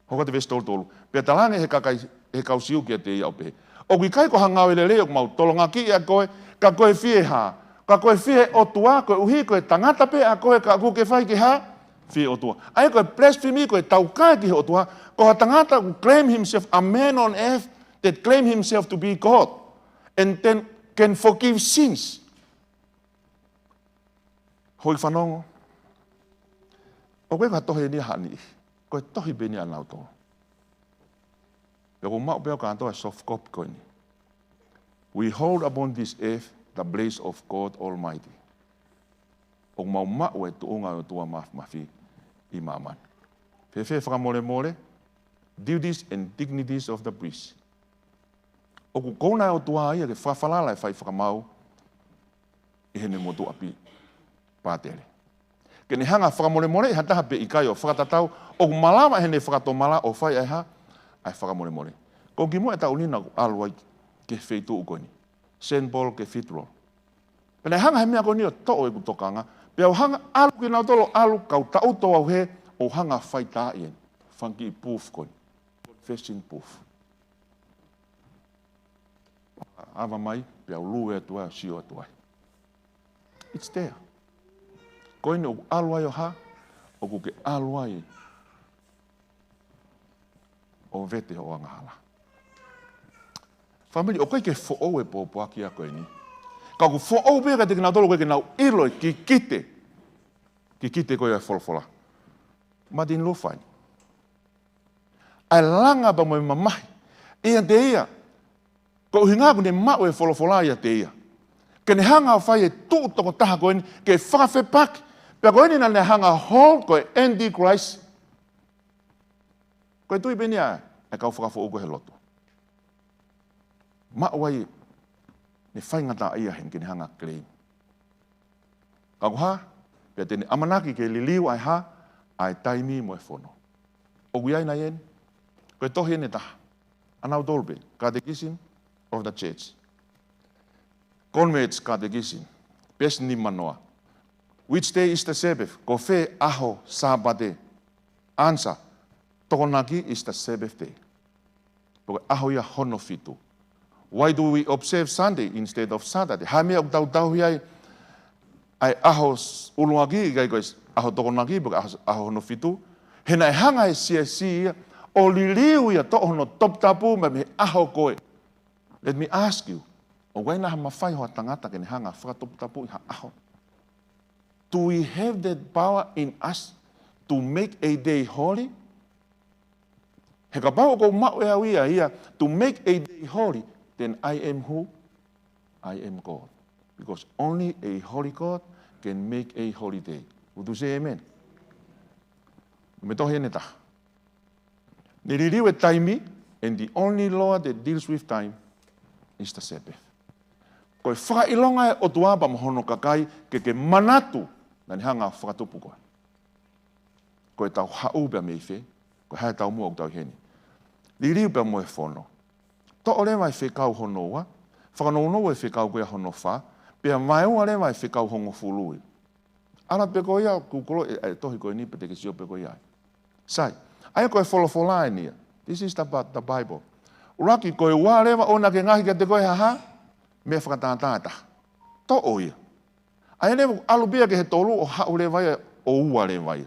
Hoko atu veesi tolu tolu. Pea talaange ʻe he kakai, ʻe he kau Siu kiate ia ʻo pehē, ʻOku ʻikai ko ha ngāue lelei ʻoku mau tolongakiʻi ʻa koe, ka ko e fie hā? Ka ko e fie ʻOtua, koeʻuhi ko e tangata pē ʻa koe ka ʻoku ke fai ke hā? Fie ʻOtua. ʻA ia ko e blasphemy, ko e taukae ki he ʻOtua, ko ha tangata who claim himself a man on earth that claim himself to be God and then can forgive sins. Hoi fanongo, ʻoku ʻikai ko ha tohi eni ʻa ha niʻihi, ko e tohi pē eni ʻa nautolu. Pea ʻoku maʻu pē ʻe au kātoa e soft copy ko eni. We hold upon this earth the place of God Almighty. ʻOku mau maʻu e tuʻunga ʻo e ʻOtua Māfimafi ʻi māmani. Fēfē fakamolemole, duties and dignities of the priest. ʻOku kona e ʻOtua ia ke fakafalala e fai fakamaau ʻi heʻene motuʻapi pātele. Ke ne hanga fakamolemoleʻi ha taha pe ʻikai ʻo fakatatau, ʻoku malava heʻene fakatomala ʻo fai ʻa e hā, ʻa e fakamolemole. Ko e kimuʻa ʻe taʻu nima ʻoku ʻalu ai ki he feituʻu ko eni. Saint Paul Cathedral. Pea naʻe hanga he meʻa ko eni ʻo toʻo ʻeku tokanga. Pea u hanga ʻalu kinautolu ʻalu kau taʻuto au he ʻo hanga fai tā ʻi he fanga kiʻi booth ko eni. Confession booth. ʻAva mai, pea u lue atu ai, sio atu ai. It's there. Ko eni ʻoku ʻalu ai ʻo hā, ʻoku ke ʻalu ai ʻo vete hoʻo angahala. Family, ʻoku ʻikai ke foʻou e pōpoaki ia ko eni. Ka ʻoku foʻou pē kiate kinautolu ʻoku ʻikai ke nau ʻilo e kikite. Kikite ko ia e folofola. Martin Luther eni. ʻA e langa pea mo e mamahi ʻiate ia. Ko e ʻuhinga ʻoku ne maʻu e folofola ʻiate ia. Ke ne hanga ʻo fai e tuʻu tokotaha ko eni, ke fakafepaki. Pea ko eni naʻa ne hanga hold ko e Antichrist. Ko e tui pē eni ʻa e kau fakafoʻou ko ē he lotu. Maʻu ai ʻene faingataʻaʻia heni ke ne hanga claim. Ka ko e hā, pea te ne ʻamanaki ke liliu ʻa e hā, ʻa e taimi mo e fono. ʻOku ʻi ai nai eni, ko e tohi eni ʻe taha. ʻA nautolu pē, Catechism of the Church. Convert's Catechism, peesi nima noa. Which day is the Sabbath? Ko fē ʻaho Sāpate? Answer, Tokonaki is the Sabbath day. Ko e ʻaho ia hono fitu. Why do we observe Sunday instead of Saturday? Hā e meʻa ʻoku tau tauhi ai ʻa e ʻaho s-, ʻuluaki, ʻikai ko e s-, ʻaho Tokonaki, pe ko e ʻaho, ʻaho hono fitu? He naʻe hanga he siasi ia ʻo liliu ia, toʻo hono toputapu mei he ʻaho ko ē. Let me ask you, ʻoku ʻi ai nai ha mafai ho tangata ke ne hanga fakatoputapuʻi ha ʻaho? Do we have that power in us to make a day holy? He kapau ʻoku ou maʻu ʻe au ia, ia, to make a day holy, then I am who? I am God. Because only a holy God can make a holy day. Would you say amen? Mei he tohi eni ʻe taha. Ne liliu e taimi, and the only law that deals with time is the Sabbath. Ko e fakaʻilonga e ʻOtua pea mo hono kakai ke ke manatu naʻa ne hanga fakatupu koe. Ko e tau haʻu pea mei fē, ko e hā e taumuʻa ʻoku tau ʻi heni. Liliu pea mo e fono. Toʻo leva e fekau hono ua, fakanounou e fekau ko ia hono fā, pea vaeua leva e fekau hongofulu. ʻAlu pē koe ia, Google e, e tohi ko eni pea te ke sio pē koe ia. Sai, ʻa ia ko e folofola eni ia. This is the, Bi-, the Bible. ʻUluaki ko e ua leva ʻoua naʻa ke ngaohi kiate koe ha hā, meʻa fakatātā ʻe taha. Toʻo ia. ʻA ia leva ʻalu pē ia ki he tolu ʻo haʻu leva ia ʻo ua leva ia.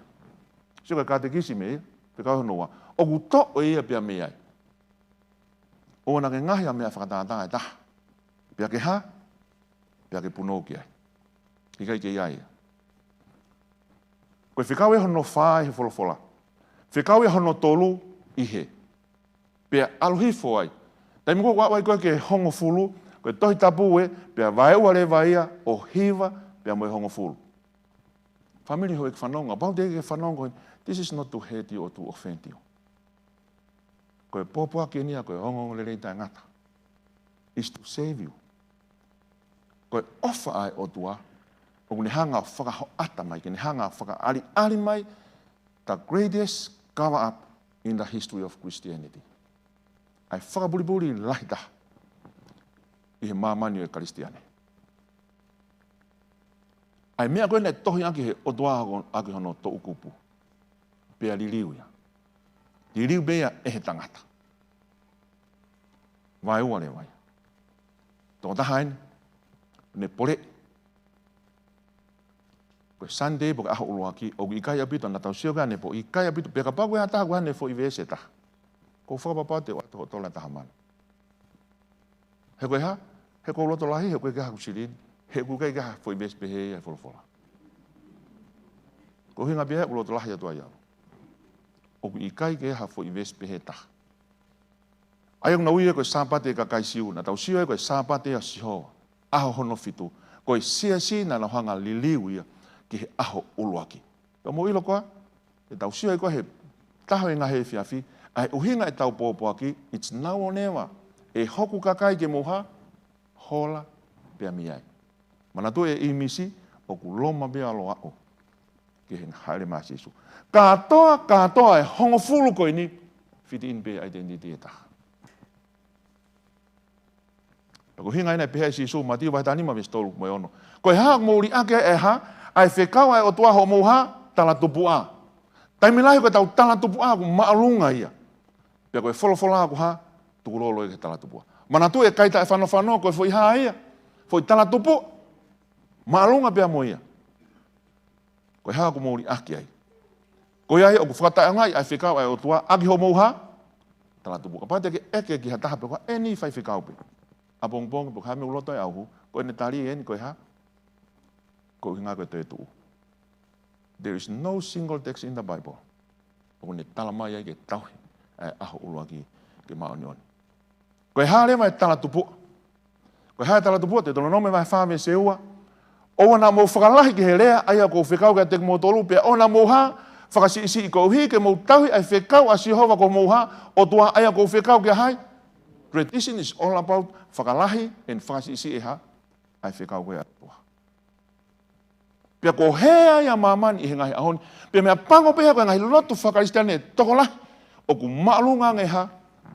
Sio ki he Katekisime ia, fekau hono ua. ʻOku toʻo ia pea mei ai. ʻOua naʻa ke ngaohi ha meʻa fakatātā ʻe taha. Pea ke hā, pea ke punou ki ai. ʻIkai ke ʻi ai ia. Ko e fekau ia hono fā ʻi he folofola. Fekau ia hono tolu ʻi hē. Pea ʻalu hifo ai. Taimi ko ē ʻoku aʻu ai ko ē ki he hongofulu, ko e Tohi Tapu ē, pea vaeua leva ia ʻo hiva pea mo e hongofulu. Fāmili, houʻeiki fanongo, kapau te ke fanongo, this is not to hurt you or to offend you. Ko e pōpoaki eni ia ko e ongoongolelei taʻengata. Is to save you. Ko e ʻofa ʻa e ʻOtua, ʻoku ne hanga ʻo fakahoʻata mai, ke ne hanga ʻo fakaʻaliʻali mai, the greatest cover up in the history of Christianity. ʻA e fakapulipuli lahi taha ʻi he māmani ʻo e Kalisitiane. ʻA e meʻa ko ē naʻe tohi ʻaki he ʻOtua ʻaki hono toʻukupu. Pea liliu ia. Liliu pē ia ʻe he tangata. Vaeua leva ia. Tokotaha eni, ne pole. Ko e Sunday, pe ko e ʻaho ʻuluaki, ʻoku ʻikai ʻaupito, naʻa tau sio ki ai ʻanepō, ʻikai ʻaupito, pea kapau ko e hā taha, ko e hā ʻanepō ʻi he veesi ʻe taha. Ko e fakapapau te u ʻoatu hoʻo tola ʻe taha mano. He ko e hā, he ko e loto lahi, he ko e ke ha kusili, he ʻoku ʻikai ke ha foʻi veesi pehē ia he folofola. Ko e ʻuhinga pē ia ʻoku loto lahi atu ai au. ʻOku ʻikai ke ha foʻi veesi pehē ʻe taha. ʻA ia ʻoku nau ui ia ko e Sāpate ʻa e kakai Siu, naʻa tau sio ia ko e Sāpate ʻa Sihova, ʻaho hono fitu, ko e siasi naʻa nau hanga liliu ia ki he ʻaho ʻuluaki. Pea mou ʻilo koā, ʻe tau sio ai ko ē he taha ʻo e ngaahi efiafi, ʻa e ʻuhinga ʻetau pōpoaki, it's now or never, ʻe hoku kakai ke mou hā, hola pea mei ai. Manatuʻi e ʻīmisi, ʻoku Loma pē ʻa Loʻau. ki he hāʻele mai ʻa Sīsū. Kātoa, kātoa e hongofulu ko eni, fit in pē identity ʻe taha. Pea ko e ʻuhinga ia naʻe pehē ai ʻe Sīsū, Mātiu vahe taha nima veesi tolu mo e ono: Ko e hā ʻoku mou liʻaki ai e hā, ʻa e fekau ʻa e ʻOtua, hoʻomou hā, talatupuʻa? Taimi lahi ko ʻetau talatupuʻa ʻoku māʻolunga ia. Pea ko e folofola ʻoku hā, tukulolo ia ki he talatupuʻa. Manatuʻi e kai taʻefanofano, ko e foʻi hā ia, foʻi talatupuʻa. Māʻolunga pea mo ia. Ko e hā ʻoku mou liʻaki ai? Ko ia ia ʻoku fakataʻeʻaongaʻi ʻa e fekau ʻa e ʻOtua ʻaki hoʻomou hā, talatupuʻa. Kapau te ke ʻeke ki ha taha pe ko e hā ʻeni, faifekau pē, ʻapongipongi pe ko e hā e meʻa ʻoku loto ai ʻauhu, ko ʻene tali ʻeni ko e hā, ko e ʻuhinga ko e toetuʻu. There is no single text in the Bible ʻoku ne talamai ai ke tauhi ʻa e ʻaho ʻuluaki ke māʻoniʻoni. Ko e hā leva e talatupuʻa? Ko e hā e talatupuʻa? Teutalonome vahe fā veesi ua: ʻOua naʻa mou fakalahi ki he lea ʻa ia ʻoku ou fekau kiate kimoutolu, pea ʻoua naʻa mou hā, fakasiʻisiʻi, koeʻuhi ke mou tauhi ʻa e fekau ʻa Sihova ko homou hā, ʻOtua, ʻa ia ʻoku ou fekau kia hai? Tradition is all about fakalahi and fakasiʻisiʻi e hā, ʻa e fekau ko ia ʻa e ʻOtua. Pea ko e hā ia ʻa māmani ʻi he ngaahi ʻaho ni, pea meʻapango pē ia ko e ngaahi lotu fakakalisitiane tokolahi, ʻoku māʻolunga ange hā,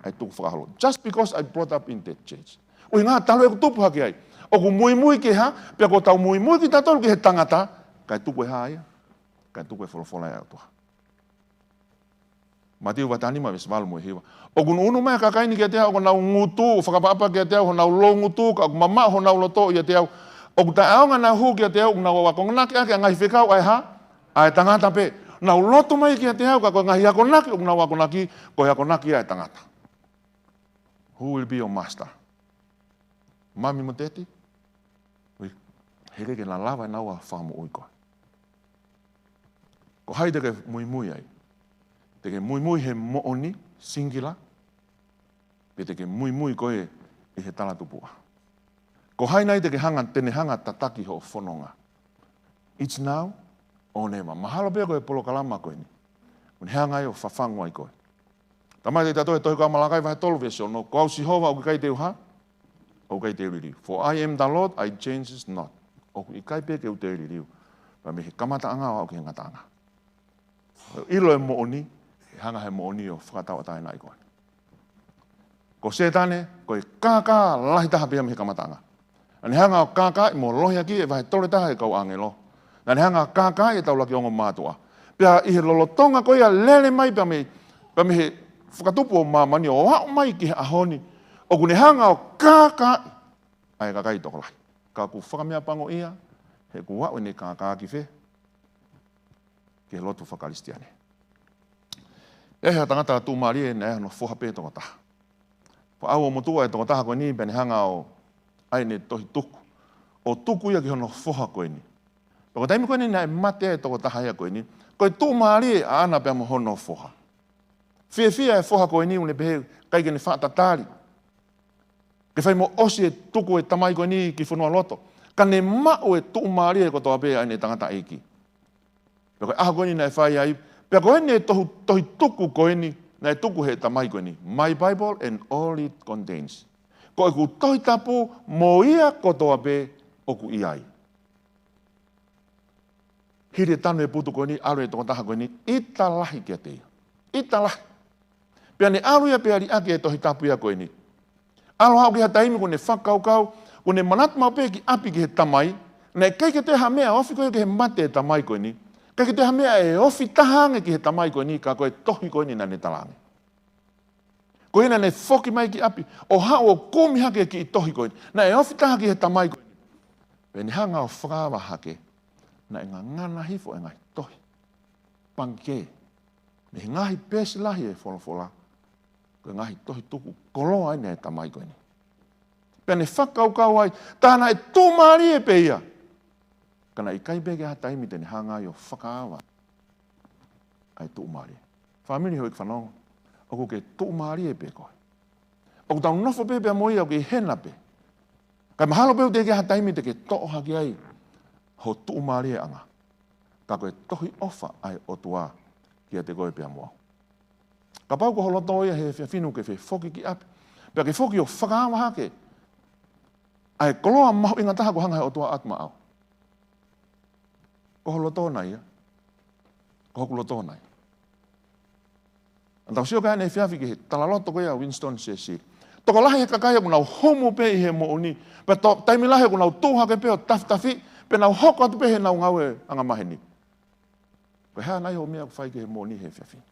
ʻa e tukufakaholo. Just because I brought up in that church. ʻUhinga, talu ʻeku tupu hake ai, ʻoku muimui ki he hā, pea ko ʻetau muimui kitautolu ki he tangata, kae tuku e hā ia, kae tuku e folofola ʻa e ʻOtua. Mātiu vahe taha nima veesi valu mo e hiva: ʻOku ʻunuʻunu mai e kakai ni kiate au ʻo nau ngutu, ʻo fakaʻapaʻapa kiate au honau loungutu, ka ʻoku mamaʻo honau loto ʻiate au. ʻOku taʻeʻaonga ʻenau hū kiate au, ʻoku nau akonaki ʻaki ʻa e ngaahi fekau ʻa e hā, ʻa e tangata pē. Nau lotu mai kiate au, ka ko e ngaahi akonaki ʻoku nau akonaki, ko e akonaki ia ʻa e tangata. Who will be your master? Mami mo teti? Ui, heʻikai ke na lava ʻe naua ʻo fakamoʻui koe. Ko hai te ke muimui ai? Te ke muimui he moʻoni, singular, pe te ke muimui koe ʻi he talatupuʻa? Ko hai nai te ke hanga, te ne hanga tataki hoʻo fononga? It's now or never. Mahalo pē ko e polokalama ko eni ʻoku ne hanga ai ʻo fafangu ai koe. Talamai ʻe he tangata ʻi he tohi ko Malakai vahe tolu veesi ono: Ko au Sihova ʻoku ʻikai te u hā, ʻoku ʻikai te u liliu. For I am the Lord, I change not. ʻOku ʻikai pē ke u toe liliu, pea mei he kamataʻanga ʻo aʻu ki he ngataʻanga. ʻIlo e moʻoni, ʻe hanga he moʻoni ʻo fakatauʻatāinaʻi koe. Ko Sētane, ko e kākā lahi taha pē ia mei he kamataʻanga. Naʻa ne hanga ʻo kākaaʻi mo lohiakiʻi e vahe tolu taha ʻo e kau ʻāngelo. Naʻa ne hanga ʻo kākaaʻi ʻetau laki ongo mātuʻa. Pea ʻi he lolotonga ko ia lele mai pea mei, pea mei he fakatupu ʻo māmani ʻo aʻu mai ki he ʻaho ni, ʻoku ne hanga ʻo kākaaʻi ʻa e kakai tokolahi. Ka ʻoku fakameʻapangoʻia, he ʻoku aʻu ʻene kākā ki fē? Ki he lotu fakakalisitiane. ʻI ai ha tangata tuʻumālie naʻe ʻi ai hono foha pē toko taha. Pea ʻalu ʻo motuʻa e toko taha ko eni pea ne hanga ʻo ʻai ʻene tohi tuku, ʻo tuku ia ki hono foha ko eni. Pea ko e taimi ko eni naʻe mate ai e toko taha ia ko eni, ko e tuʻumālie ʻaʻana pea mo hono foha. Fiefia e foha ko eni ʻo ne pehē ʻikai ke ne faʻa tatali ke fai mo ʻosi e tuku e tamai ko eni ki fonualoto, ka ne maʻu e tuʻumālie kotoa pē ʻa ʻene tangataʻeiki. Pea ko e ʻaho ko eni naʻe fai ai, pea ko ʻene tohu-, tohi tuku ko eni naʻe tuku he tamai ko eni: My Bible and all it contains. Ko ʻeku Tohi Tapu mo ia kotoa pē ʻoku ʻi ai. Hili e tanu e putu ko eni, ʻalu e toko taha ko eni, ʻita lahi kiate ia. ʻIta lahi. Pea ne ʻalu ia pea liʻaki e Tohi Tapu ia ko eni. ʻAlu ʻo aʻu ki ha taimi kuo ne fakakaukau, kuo ne manatu maʻu pē ki ʻapi ki he tamai, naʻe ʻikai ke toe ha meʻa ofi ko ia ki he mate e tamai ko eni. ʻIkai ke toe ha meʻa ʻe ofi taha ange ki he tamai ko eni, ka ko e tohi ko eni naʻa ne talaange. Ko ia naʻa ne foki mai ki ʻapi ʻo haʻu ʻo kumi hake e kiʻi tohi ko eni naʻe ofi taha ki he tamai ko eni. Pea ne hanga ʻo fakaava hake, naʻe ngangana hifo e ngaahi tohi pangikē mei he ngaahi peesi lahi e folofola, ko e ngaahi tohi tuku koloa eni ʻa e tamai ko eni. Pea ne fakakaukau ai, tā naʻe tuʻumālie pē ia, ka naʻe ʻikai pē ke ʻi ai ha taimi te ne hanga ai ʻo fakaava ʻa e tuʻumālie. Fāmili, houʻeiki fanongo, ʻoku ke tuʻumālie pē koe? ʻOku tau nofo pē pea mo ia ʻoku ʻi hena pē, kae mahalo pē ʻoku teʻeki ai ha taimi te ke toʻo hake ai ho tuʻumālieʻanga. Ka ko e tohi ʻofa ʻa e ʻOtua kiate koe pea mo au. Kapau ko ho loto ia he efiafi ni ʻoku ke fie foki ki ʻapi, pea ke foki ʻo fakaava hake ʻa e koloa mahuʻinga taha kuo hanga he ʻOtua ʻo ʻatu maʻau, ko ho loto nai ia? Ko hoku loto nai. ʻA ia tau sio ki ai he efiafi ki he talaloto ko ia ʻa Winston Churchill. Tokolahi he kakai ʻoku nau humu pē ʻi he moʻoni, pea to, taimi lahi ʻoku nau tuʻu hake pē ʻo tafitafi, pea nau hoko atu pē heʻenau ngāue angamaheni. Ko e hā nai hoʻo meʻa ʻoku fai ki he moʻoni he efiafi ni?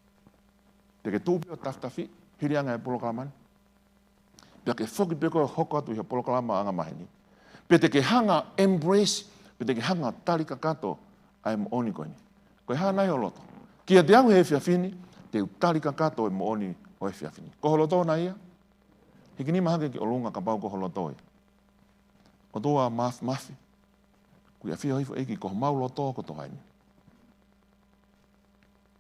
Te ke tuʻu pē ʻo tafitafi, hili ange e polokalama ni? Pea ke foki pē koe ʻo hoko atu ʻi he polokalama angamaheni? Pe te ke hanga ʻo embrace, pe te ke hanga ʻo tali kakato ʻa e moʻoni ko eni? Ko e hā nai ho loto? Kiate au he efiafi ni, te u tali kakato e moʻoni ʻo e efiafi ni. Ko ho loto nai ia? Hiki nima hake ki ʻolunga kapau ko ho loto ia. ʻOtua Māfimafi, ʻoku ʻafio hifo ʻEiki ko homau loto kotoa eni,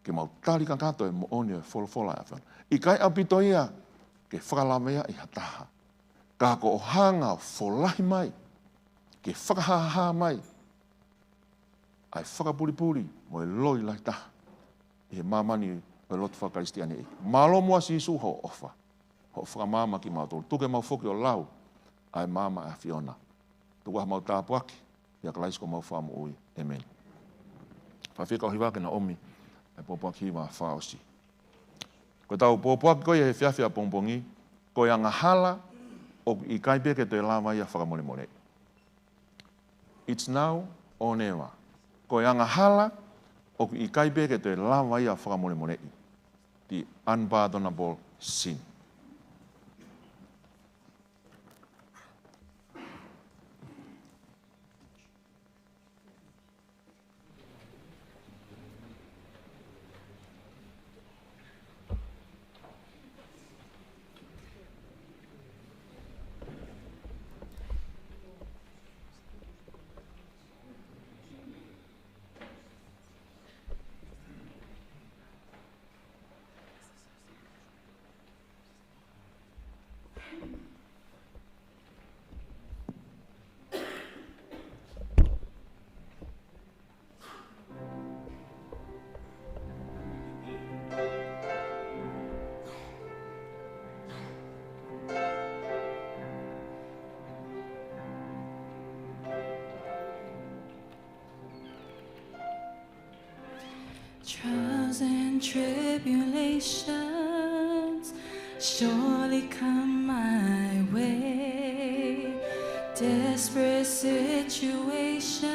ke mau tali kakato e moʻoni ʻo e folofola ʻa e ʻAfiona. ʻIkai ʻaupito ia ke fakalavaʻi ʻe ha taha, ka ko hoʻo hanga ʻo folahi mai, ke fakahāhā mai ʻa e fakapulipuli mo e loi lahi taha ʻi he māmani ʻo e lotu fakakalisitiane ʻEiki. Mālō muʻa Sīsū hoʻo ʻofa, hoʻo fakamaama kimautolu. Tuku ke mau foki ʻo lau ʻa e maama ʻa e ʻAfiona. Tuku ā homau tāpuaki ʻia Kalaisi ko homau Fakamoʻui. ʻĒmeni. Fafika ʻo hiva ke na ʻomi e pōpoaki hiva fakaʻosi. Ko ʻetau pōpoaki ko ia he efiafi ʻapongipongi, ko e angahala ʻoku ʻikai pē ke toe lava ia ʻo fakamolemoleʻi. It's now or never. Ko e angahala ʻoku ʻikai pē ke toe lava ia ʻo fakamolemoleʻi. The unpardonable sin. Trials and tribulations surely come my way. Desperate situations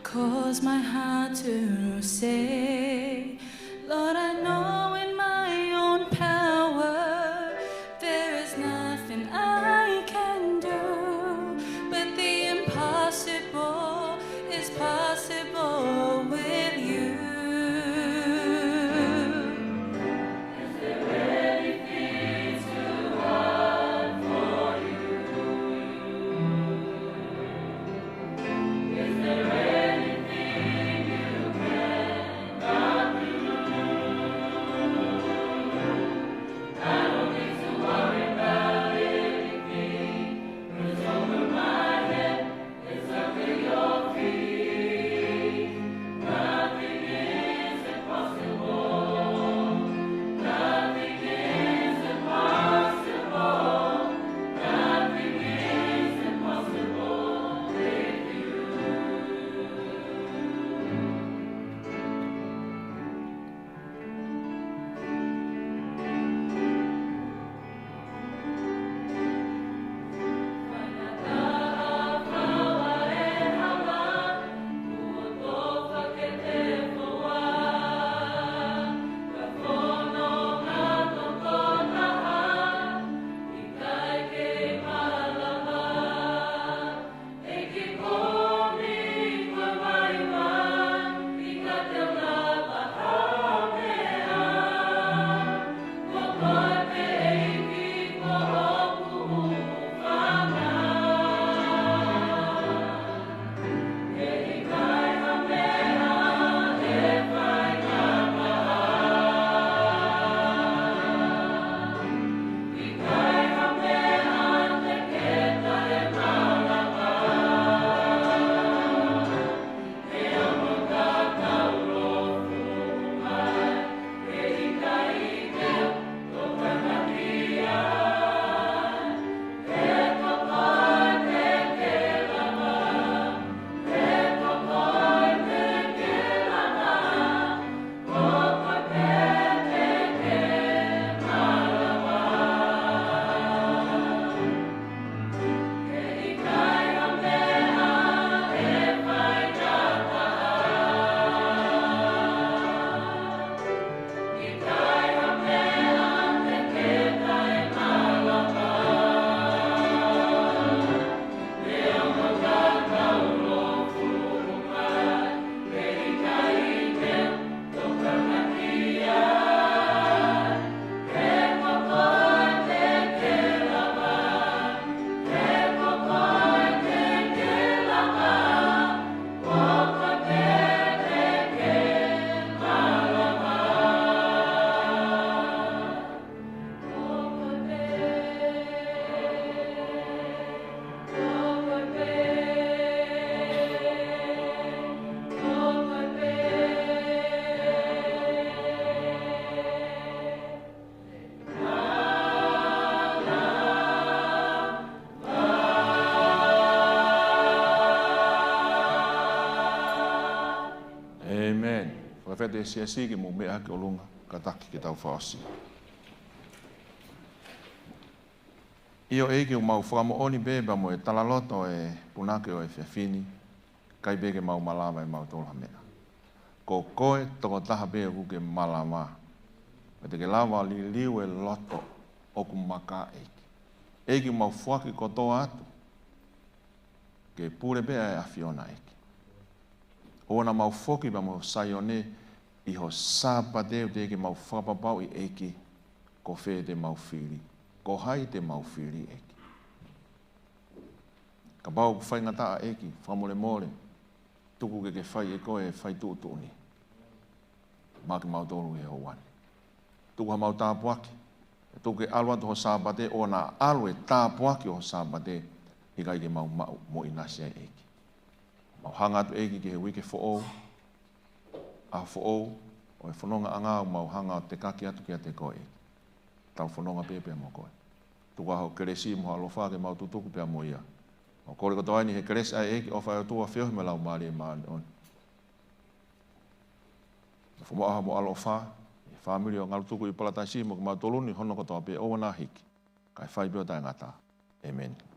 cause my heart to say, Lord, I know in my own power there is nothing I can do, but the impossible is possible with you. ʻĒmeni. Fakafetaʻi e siasi ke mou meʻa ki ʻolunga, kātaki ke tau fakaʻosi. ʻIo ʻEiki, ʻoku mau fakamoʻoni pē pea mo e talaloto e punake ʻo e efiafi ni, ʻikai pē ke mau malava ʻe mautolu ha meʻa. Ko koe tokotaha pē ʻoku ke malava. Pea te ke lava liliu e loto ʻoku maka ʻEiki. ʻEiki, mau foaki kotoa atu ke pule pē ʻa e ʻAfiona ʻEiki. ʻOua naʻa mau foki pea mo Saione ʻi ho Sāpate ʻoku teʻeki ke mau fakapapauʻi ʻEiki, ko fē te mau fili, ko hai te mau fili ʻEiki. Kapau ʻoku faingataʻa ʻEiki, fakamolemole, tuku ke ke fai ʻe koe e fai tuʻutuʻuni maʻa kimautolu he houa ni. Tuku ha mau tāpuaki, tuku ke ʻalu atu ho Sāpate, ʻoua naʻa ʻalu e tāpuaki ʻo ho Sāpate, ʻikai ke mau maʻu mo ʻinasi ai ʻEiki. Mau hanga atu ʻEiki ki he uike foʻou, ʻaho foʻou, ʻo e fonongaʻanga ʻoku mau hanga ʻo tekaki atu kiate koe ʻEiki. Tau fononga pē pea mo koe. Tuku ā ho kelesi mo ho ʻaloʻofa ke mau tutuku pea mo ia. Mau kole kotoa eni he kelesi ʻa e ʻEiki, ʻofa ʻa e ʻOtua, feohi mo e Laumālie Māʻoniʻoni. Mo fakamoʻoni ā mo e ʻaloʻofa, e fāmili ʻo Ngalutuku ʻi Palataisi mo kimautolu ni hono kotoa pē ʻo ʻoua naʻa hiki, kae fai pē ʻo taʻengata. ʻĒmeni.